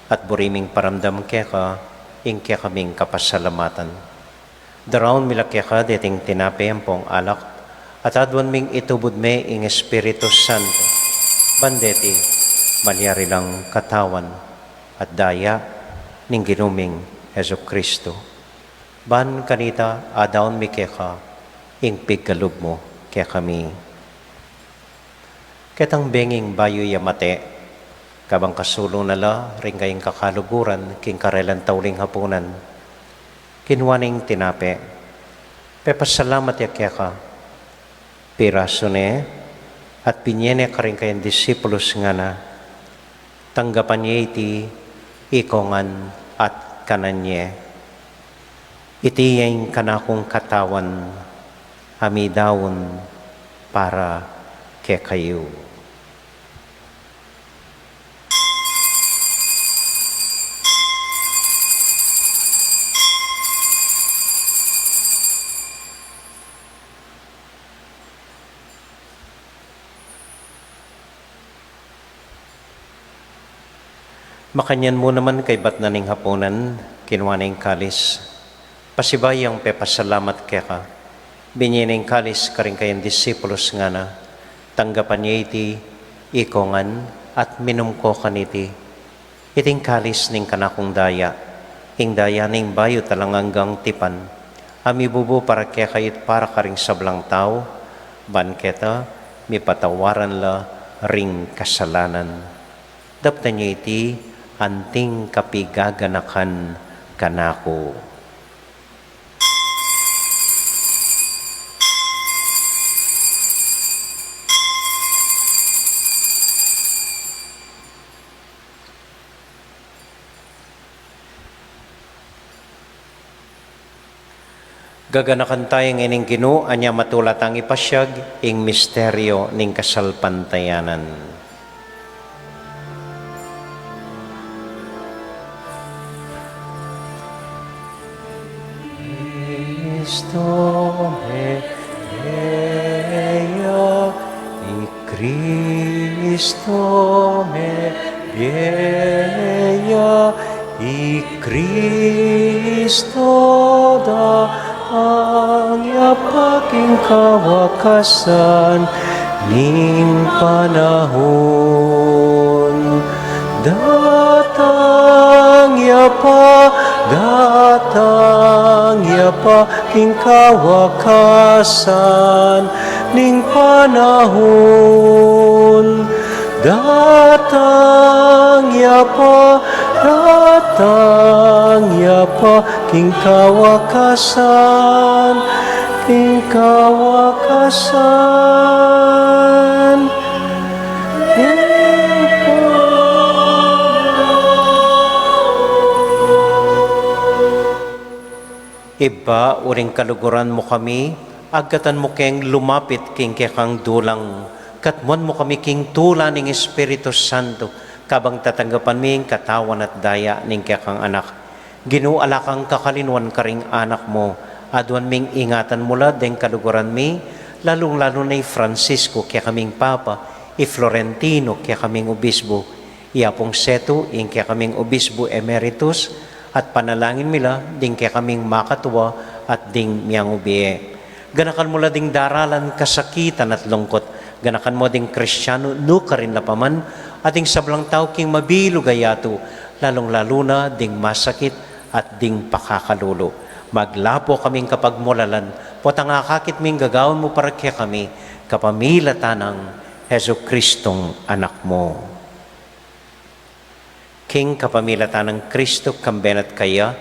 at buri ming paramdam keka ing kekaming kapasalamatan. Daraun mi la keka deting tinape ampong alak, at aduan ming itubud me ing Espiritu Santo, ban deti malyari lang katawan at daya ning Ginu ming Jesucristo. Ban kanita adaun mi keka ing pigkalub mu kekami. Ketang benging bayu ya mate, kabang kasulu na la ring kayang kakaluguran king karelang tauling hapunan, kinua ne ing tinape, pepasalamat ya keka, pirasu ne, at binie ne karing kayang disipulus, ngana, tanggapan ye iti ikongan at kanan ye. Iti ya ing kanakung katawan a midaun para kekayu. Makanyan mu naman kaybat na ning hapunan, kinua ne ing kalis, pasibayu yang pepasalamat keka, binie ne ing kalis karing kayang disipulus, ngana, tanggapan ye iti ikongan at minum ko kaniti. Iti ing kalis ning kanakung daya, ing daya ning bayu at alang anggang tipan, a mibubu para kekayu at para karing sablang tau, ban keta mipatawaran la ring kasalanan. Daptan ye iti anting kapigaganakan kanaku. Gaganakan taya ngeni ing Ginu, anya matula tang ipasiag ing misteryo ning kasalpantayanan. Cristo mebie ya, i Cristo mebie ya, i Cristo datang ya pa king kawakasan ning panahun. Datang ya pa, datang ya pa king kawakasan ning panahun. Datang ya pa, datang ya pa king kawakasan, king kawakasan. Ibpa, uling kaluguran mu kami, agkatan mu keng lumapit king kekang dulang, katmuan mu kami king tula ning Espiritu Santo, kabang tatanggapan mi ing katawan at daya ning kekang Anak. Ginu, ala kang kakalinuan karing anak mu, aduan ming ingatan mu la deng kaluguran mi, lalung-lalu na i Francisco, kekaming Papa, i Florentino, kekaming Obispo, i Apung Setu, ing kekaming Obispo Emeritus, at panalangin mi la ding kekaming makatua at ding miangubie. Ganakan mu la ding daralan, kasakitan at lungkut. Ganakan mu ding Kristiano nukarin la pa man, at ding sablang tau king mabilug a yatu, lalung-lalu na ding masakit at ding pakakalulu. Maglapo kaming kapagmulalan, potang akakit ming gagawan mu para kekami, kapamilatan nang Jesucristong Anak mu. King kapamilatan nang Kristo, kambe na at kaya,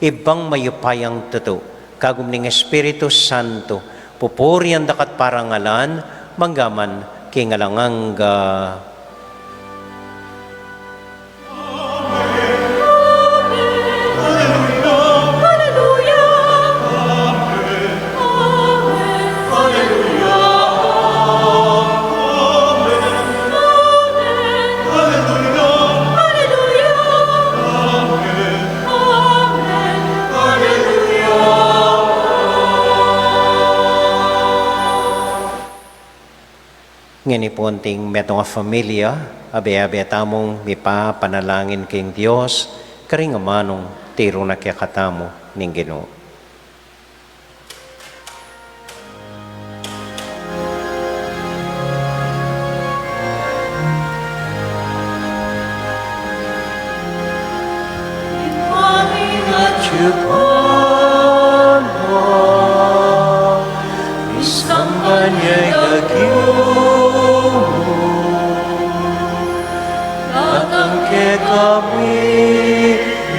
Ibpang mayupayang tutu, kagum ning Espiritu Santo, pupurian da ka at parangalan, mangga man king alang angga. Ngeni pu, anting metung a familia, abe-abe tamung mipapanalangin king Dios, karing amanung tiru na kekatamu ning Ginu. Misamban ya ing lagyu mu. Datang kekami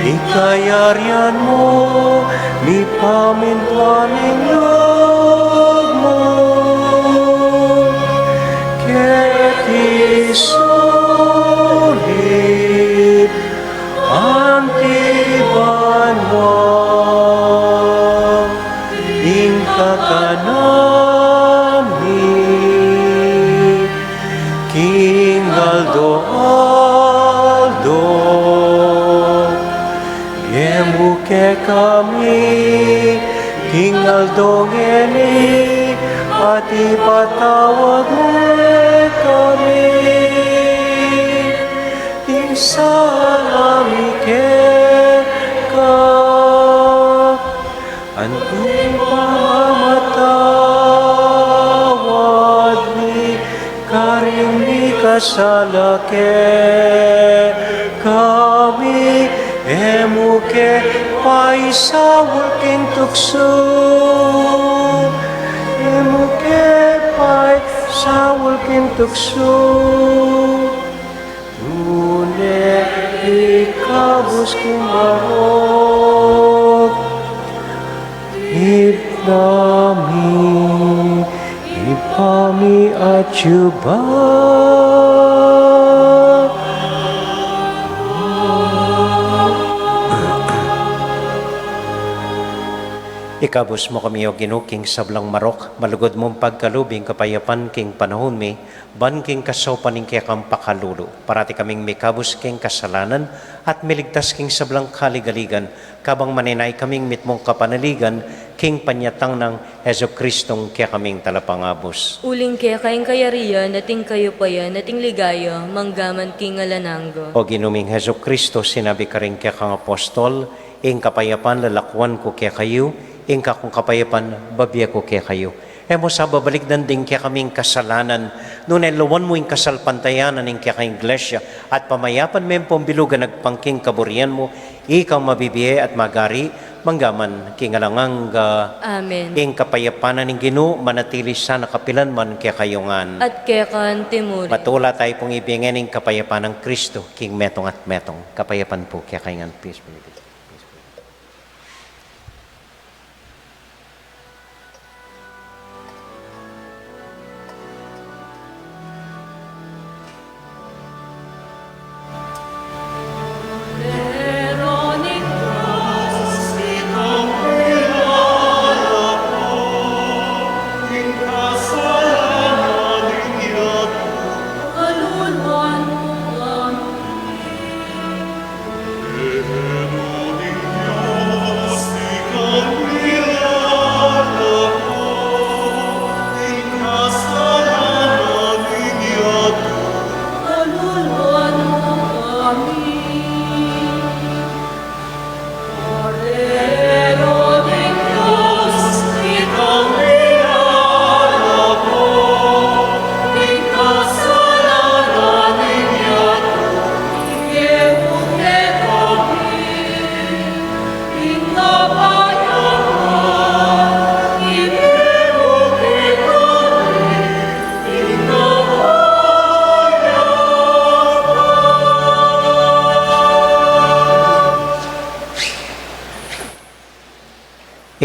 ing kayarian mu, mipamintuan ing lub mu keti sulip anti banua. Ing kakanan mi king aldo-aldo, ibie mu kekami king aldo ngeni, at ipatawad mu kekami ing sala mi keka, anti ing pamamatawad mi karing mikasala kekami, e mu ke paisaul king tuksu, e mu ke paisaul king tuksu, nune ikabus ku marok. Ibpa mi, Ibpa mi, atyu ba? Ikabus mu kami, O Ginu, king sablang marok, malugud mung pagkalub ing kapayapan king panaun mi, ban king kasaupan ning kekang pakalulu, parati kaming mikabus king kasalanan at miligtas king sablang kaligaligan, kabang maninaya kaming mitmung kapanaligan king panyatang nang Jesucristong kekaming Talapangabus. Uling keka ing kayarian at ing kayupayan at ing ligaya, mangga man king alang angga. O Ginu ming Jesucristo, sinabi karing kekang apostol, ing kapayapan lalakuan ku kekayu, ing kakung kapayapan bibie ku kekayu. E mu sa babalikdan ding kekaming kasalanan, nune lawan mu ing kasalpantayanan ning kekang Iglesia, at pamayapan me pambilugan agpang king kaburian mu, ikang mabibie at magari, mangga man king alang angga. Amen. Ing kapayapan na ning Ginu, manatili sana kapilan man kekayu ngan. At keka anti mu rin. Matula tayu pung ibie ing kapayapan nang Kristo, king metung at metung. Kapayapan pu kekayu ngan, peace be with you.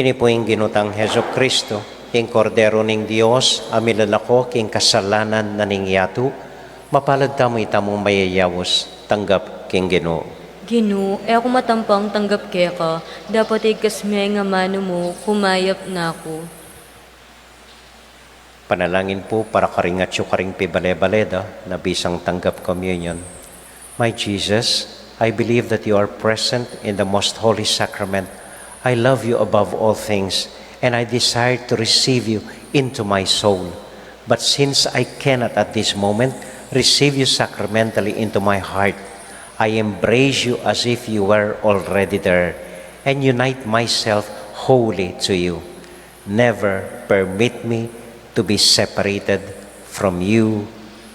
Ini pu ing Ginu tang Jesucristo, ing Kordero ning Dios, a milalako king kasalanan na ning yatu. Mapalad tamu itamung mayayaus, tanggap king Ginu. Ginu, e ku matampang tanggap keka, dapot igkas me ing amanu mu, kumayap na ku. Panalangin pu para karing atyu karing pibale-bale da na bisang tanggap communion. My Jesus, I believe that you are present in the most holy sacrament. I love you above all things, and I desire to receive you into my soul. But since I cannot at this moment receive you sacramentally into my heart, I embrace you as if you were already there, and unite myself wholly to you. Never permit me to be separated from you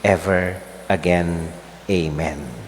ever again. Amen.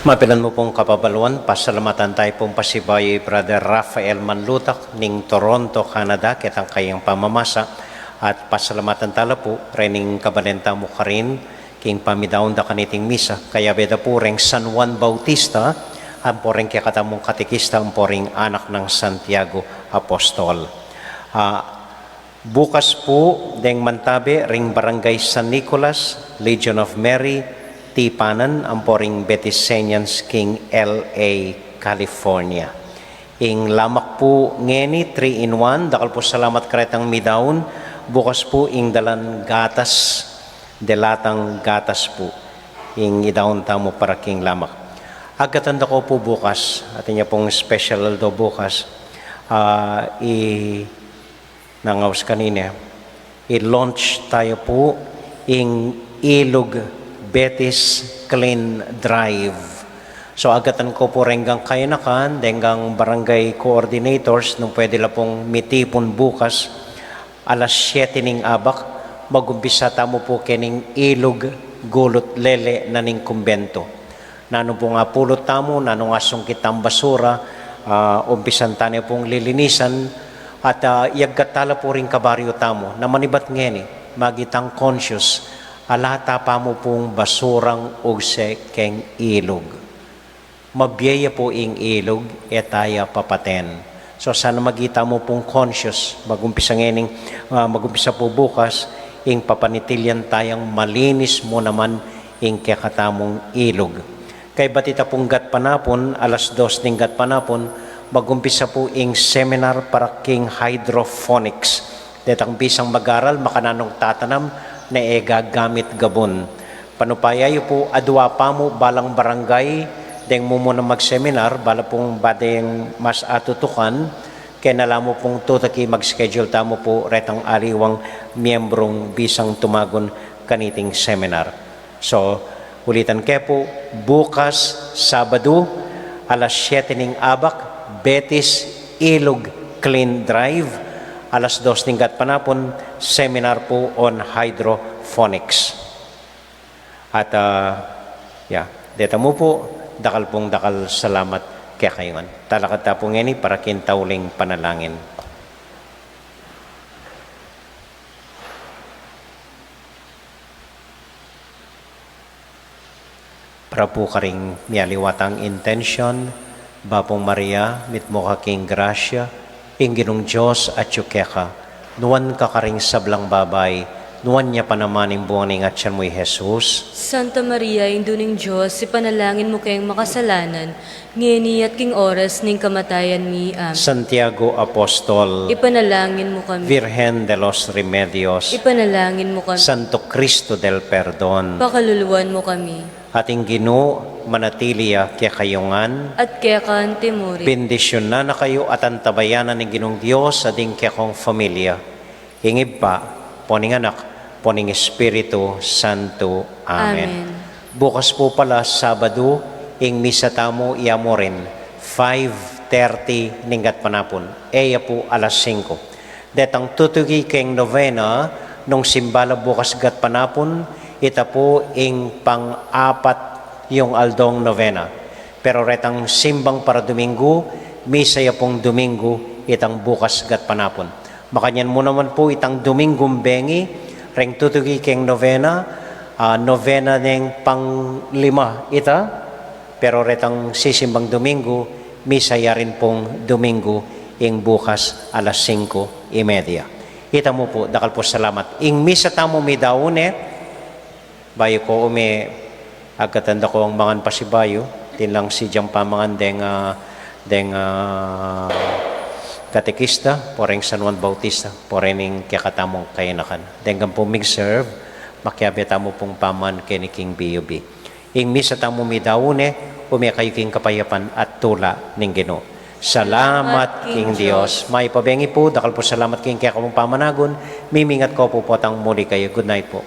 Mapilan mu pung kapabaluan, pasalamatan tayu pung pasibayu i Brother Rafael Manlutak ning Toronto, Canada, ketang kayang pamamasa, at pasalamatan tala pu reng kabalen tamu karin king pamidaun da kaniting misa, kayabe da pu reng San Juan Bautista, ampo reng kekatamung katekista, ampo ring anak nang Santiago Apostol. Ah, Bukas pu, deng mantabe ring Barangay San Nicolas, Legion of Mary, Tipanan, ampo ring Betisanians king L A, California. Ing lamak pu ngeni, three in one, dakal pu salamat karetang midaun. Bukas pu ing dalan gatas, delatang gatas pu ing idaun tamu para king lamak. Agatan da ko pu bukas, atin ya pung special aldo bukas, ah, i nangaus kanine, i-launch tayu pu ing Ilug Betis Clean Drive. So, agatan ko pu reng kayanakan, deng barangay coordinators, nung pwede la pung mitipun bukas, alas siyete ning abak, magumpisa tamu pu kening ilug gulut lele na ning kumbento. Nanu pung apulut tamu, nanu ngan asungkit tamung basura, ah, umpisan tane pung lilinisan, at, ah, iyagkat tala pu ring kabaryu tamu, na manibat ngeni, magitang conscious, ala ta pa mu pung basurang ugse keng ilug. Mabie ya pu ing ilug, e ta ya papaten. So, sana magita mu pung conscious, magumpisa ngening, ah, magumpisa pu bukas, ing papanitilyan tayang malinis mu naman ing kekatamung ilug. Kaybat ita pung gatpanapun, alas dos ning gatpanapun, magumpisa pu ing seminar para king hydroponics. Detang bisang mag-aral, makananu nung tatanam, ne e gagamit gabun. Panupaya yu pu, adua pamu balang barangay deng mumuna mag-seminar, bala pung badeng mas atutukan, kena la mu pung tutuki, mag-schedule tamu pu retang aliwang miyembrung bisang tumagun kaniting seminar. So, ulitan ke pu, bukas Sabadu, alas siyete ning abak, Betis Ilug Clean Drive, alas dos ning gatpanapun, seminar pu on hydroponics. At, ah, ya, deta mu pu, dakal pung dakal salamat kekayu ngan. Talakad ta pu ngeni para king tauling panalangin. Para pu karing mialiwa tang intention, Bapu Maria, mitmu ka king grasya, ing Ginung Dios atyu keka, nuan ka karing sablang babai, nuan ya pa naman ing bunga ning atyan mu, i Jesus. Santa Maria, Indu ning Dios, ipanalangin mu keng makasalanan, ngeni at king oras ning kamatayan mi. Amen. Santiago Apostol, ipanalangin mu kami. Virgen de los Remedios, ipanalangin mu kami. Santo Cristo del Perdon, pakaluluan mu kami. At ing Ginu manatili ya kekayu ngan. At keka antimurin. Bendisyunan na kayu at antabayanan ning Ginung Dios, at ing kekong familia. Ing Ibpa, ampo ning Anak, ampo ning Espiritu Santo. Amen. Amen. Bukas pu pala, Sabadu, ing misa tamu ya mu rin, five thirty ning gatpanapun, e ya pu alas singko. Detang tutuki keng novena, nung simba la bukas gatpanapun, ita pu ing pang-apat yung aldong novena. Pero retang simbang para Duminggu, misa ya pung Duminggu, itang bukas gatpanapun. Makanyan mu naman pu itang Duminggung bengi, reng tutuki keng novena, ah, novena neng panglima ita, pero retang sisimbang Duminggu, misa ya rin pung Duminggu, ing bukas alas singko y media. Ita mu pu, dakal pu salamat. Ing misa tamu midaun ne, bayu ko ume, agkatan da kong mangan pasibayu, atin lang sidyang pamangan deng, ah, deng, ah, katekista, ampo reng San Juan Bautista, ampo reng kekatamung kayanakan. Deng kampung mig-serve, makiabe tamu pung pamangan keni king B U B. Ing misa tamu midaun ne, ume kayu king kapayapan at tula ning Ginu. Salamat king Dios. Mayap a bengi pu, dakal pu salamat king kekamung pamanagun, mimingat ko pu potang muli kayu. Good night pu.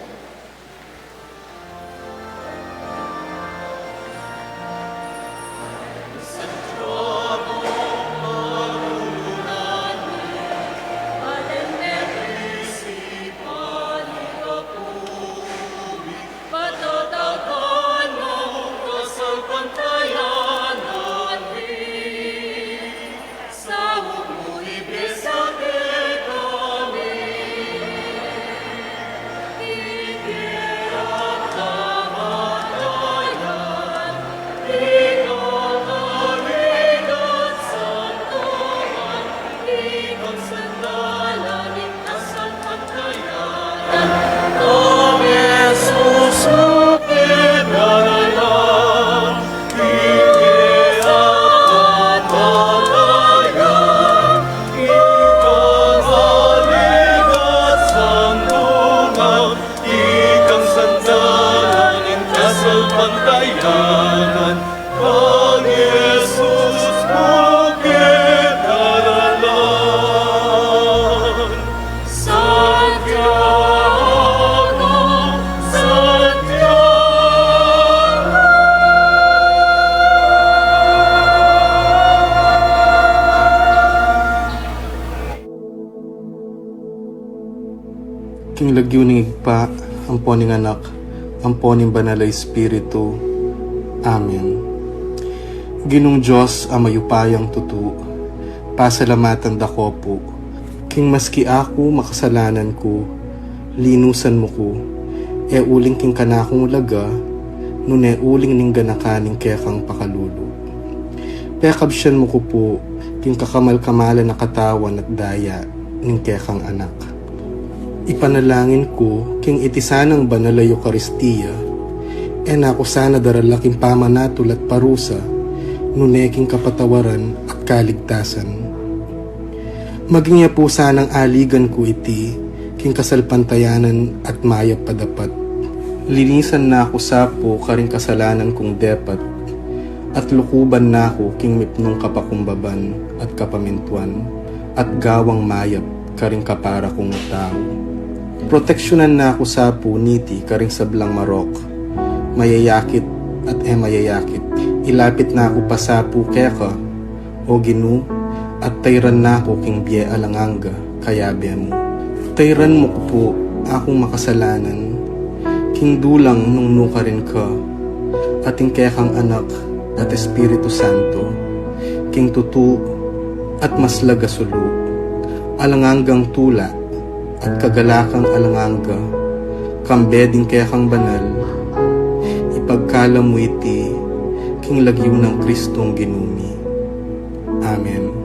Ikang sandalan ning kasalpantayanan, kang Jesus bukit daralan. Santiago, Santiago. King lagyu ning Ibpa, ampo ning Anak, ampo ning Banal a Espiritu. Amen. Ginung Dios a mayupayang tutu, pasalamatan da ko pu, king maski aku makasalanan ku, linusan mu ku, e uling king kanakung ulaga, nune uling ning ganakan ning kekang pakalulu. Pekabsian mu ku pu, king kakamal-kamalan a katawan at daya ning kekang Anak. Ipanalangin ku, king iti sanang banal a Eukaristia, e na ku sana darala king pamanatul at parusa, nune king kapatawaran at kaligtasan. Maging ya pu sanang aligan ku iti, king kasalpantayanan at mayap a dapat. Linisan na ku sa pu karing kasalanan kung depat, at lukuban na ku king mipnung kapakumbaban at kapamintuan, at gawang mayap karing kapara kung tau. Proteksyunan na ku sa pu niti karing sablang marok, mayayakit at e mayayakit. Ilapit na ku pa sa pu keka, O Ginu, at tairan na ku king bie alang angga, kayabe mu. Tairan mu ku pu akung makasalanan, king dulang nung nukarin ka, at ing kekang Anak at Espiritu Santo, king tutu at maslag a sulu, alang anggang tula at kagalakang alang angga, kambe ding kekang banal, ipagkalam mu iti king lagyu nang Kristong Ginu mi. Amen.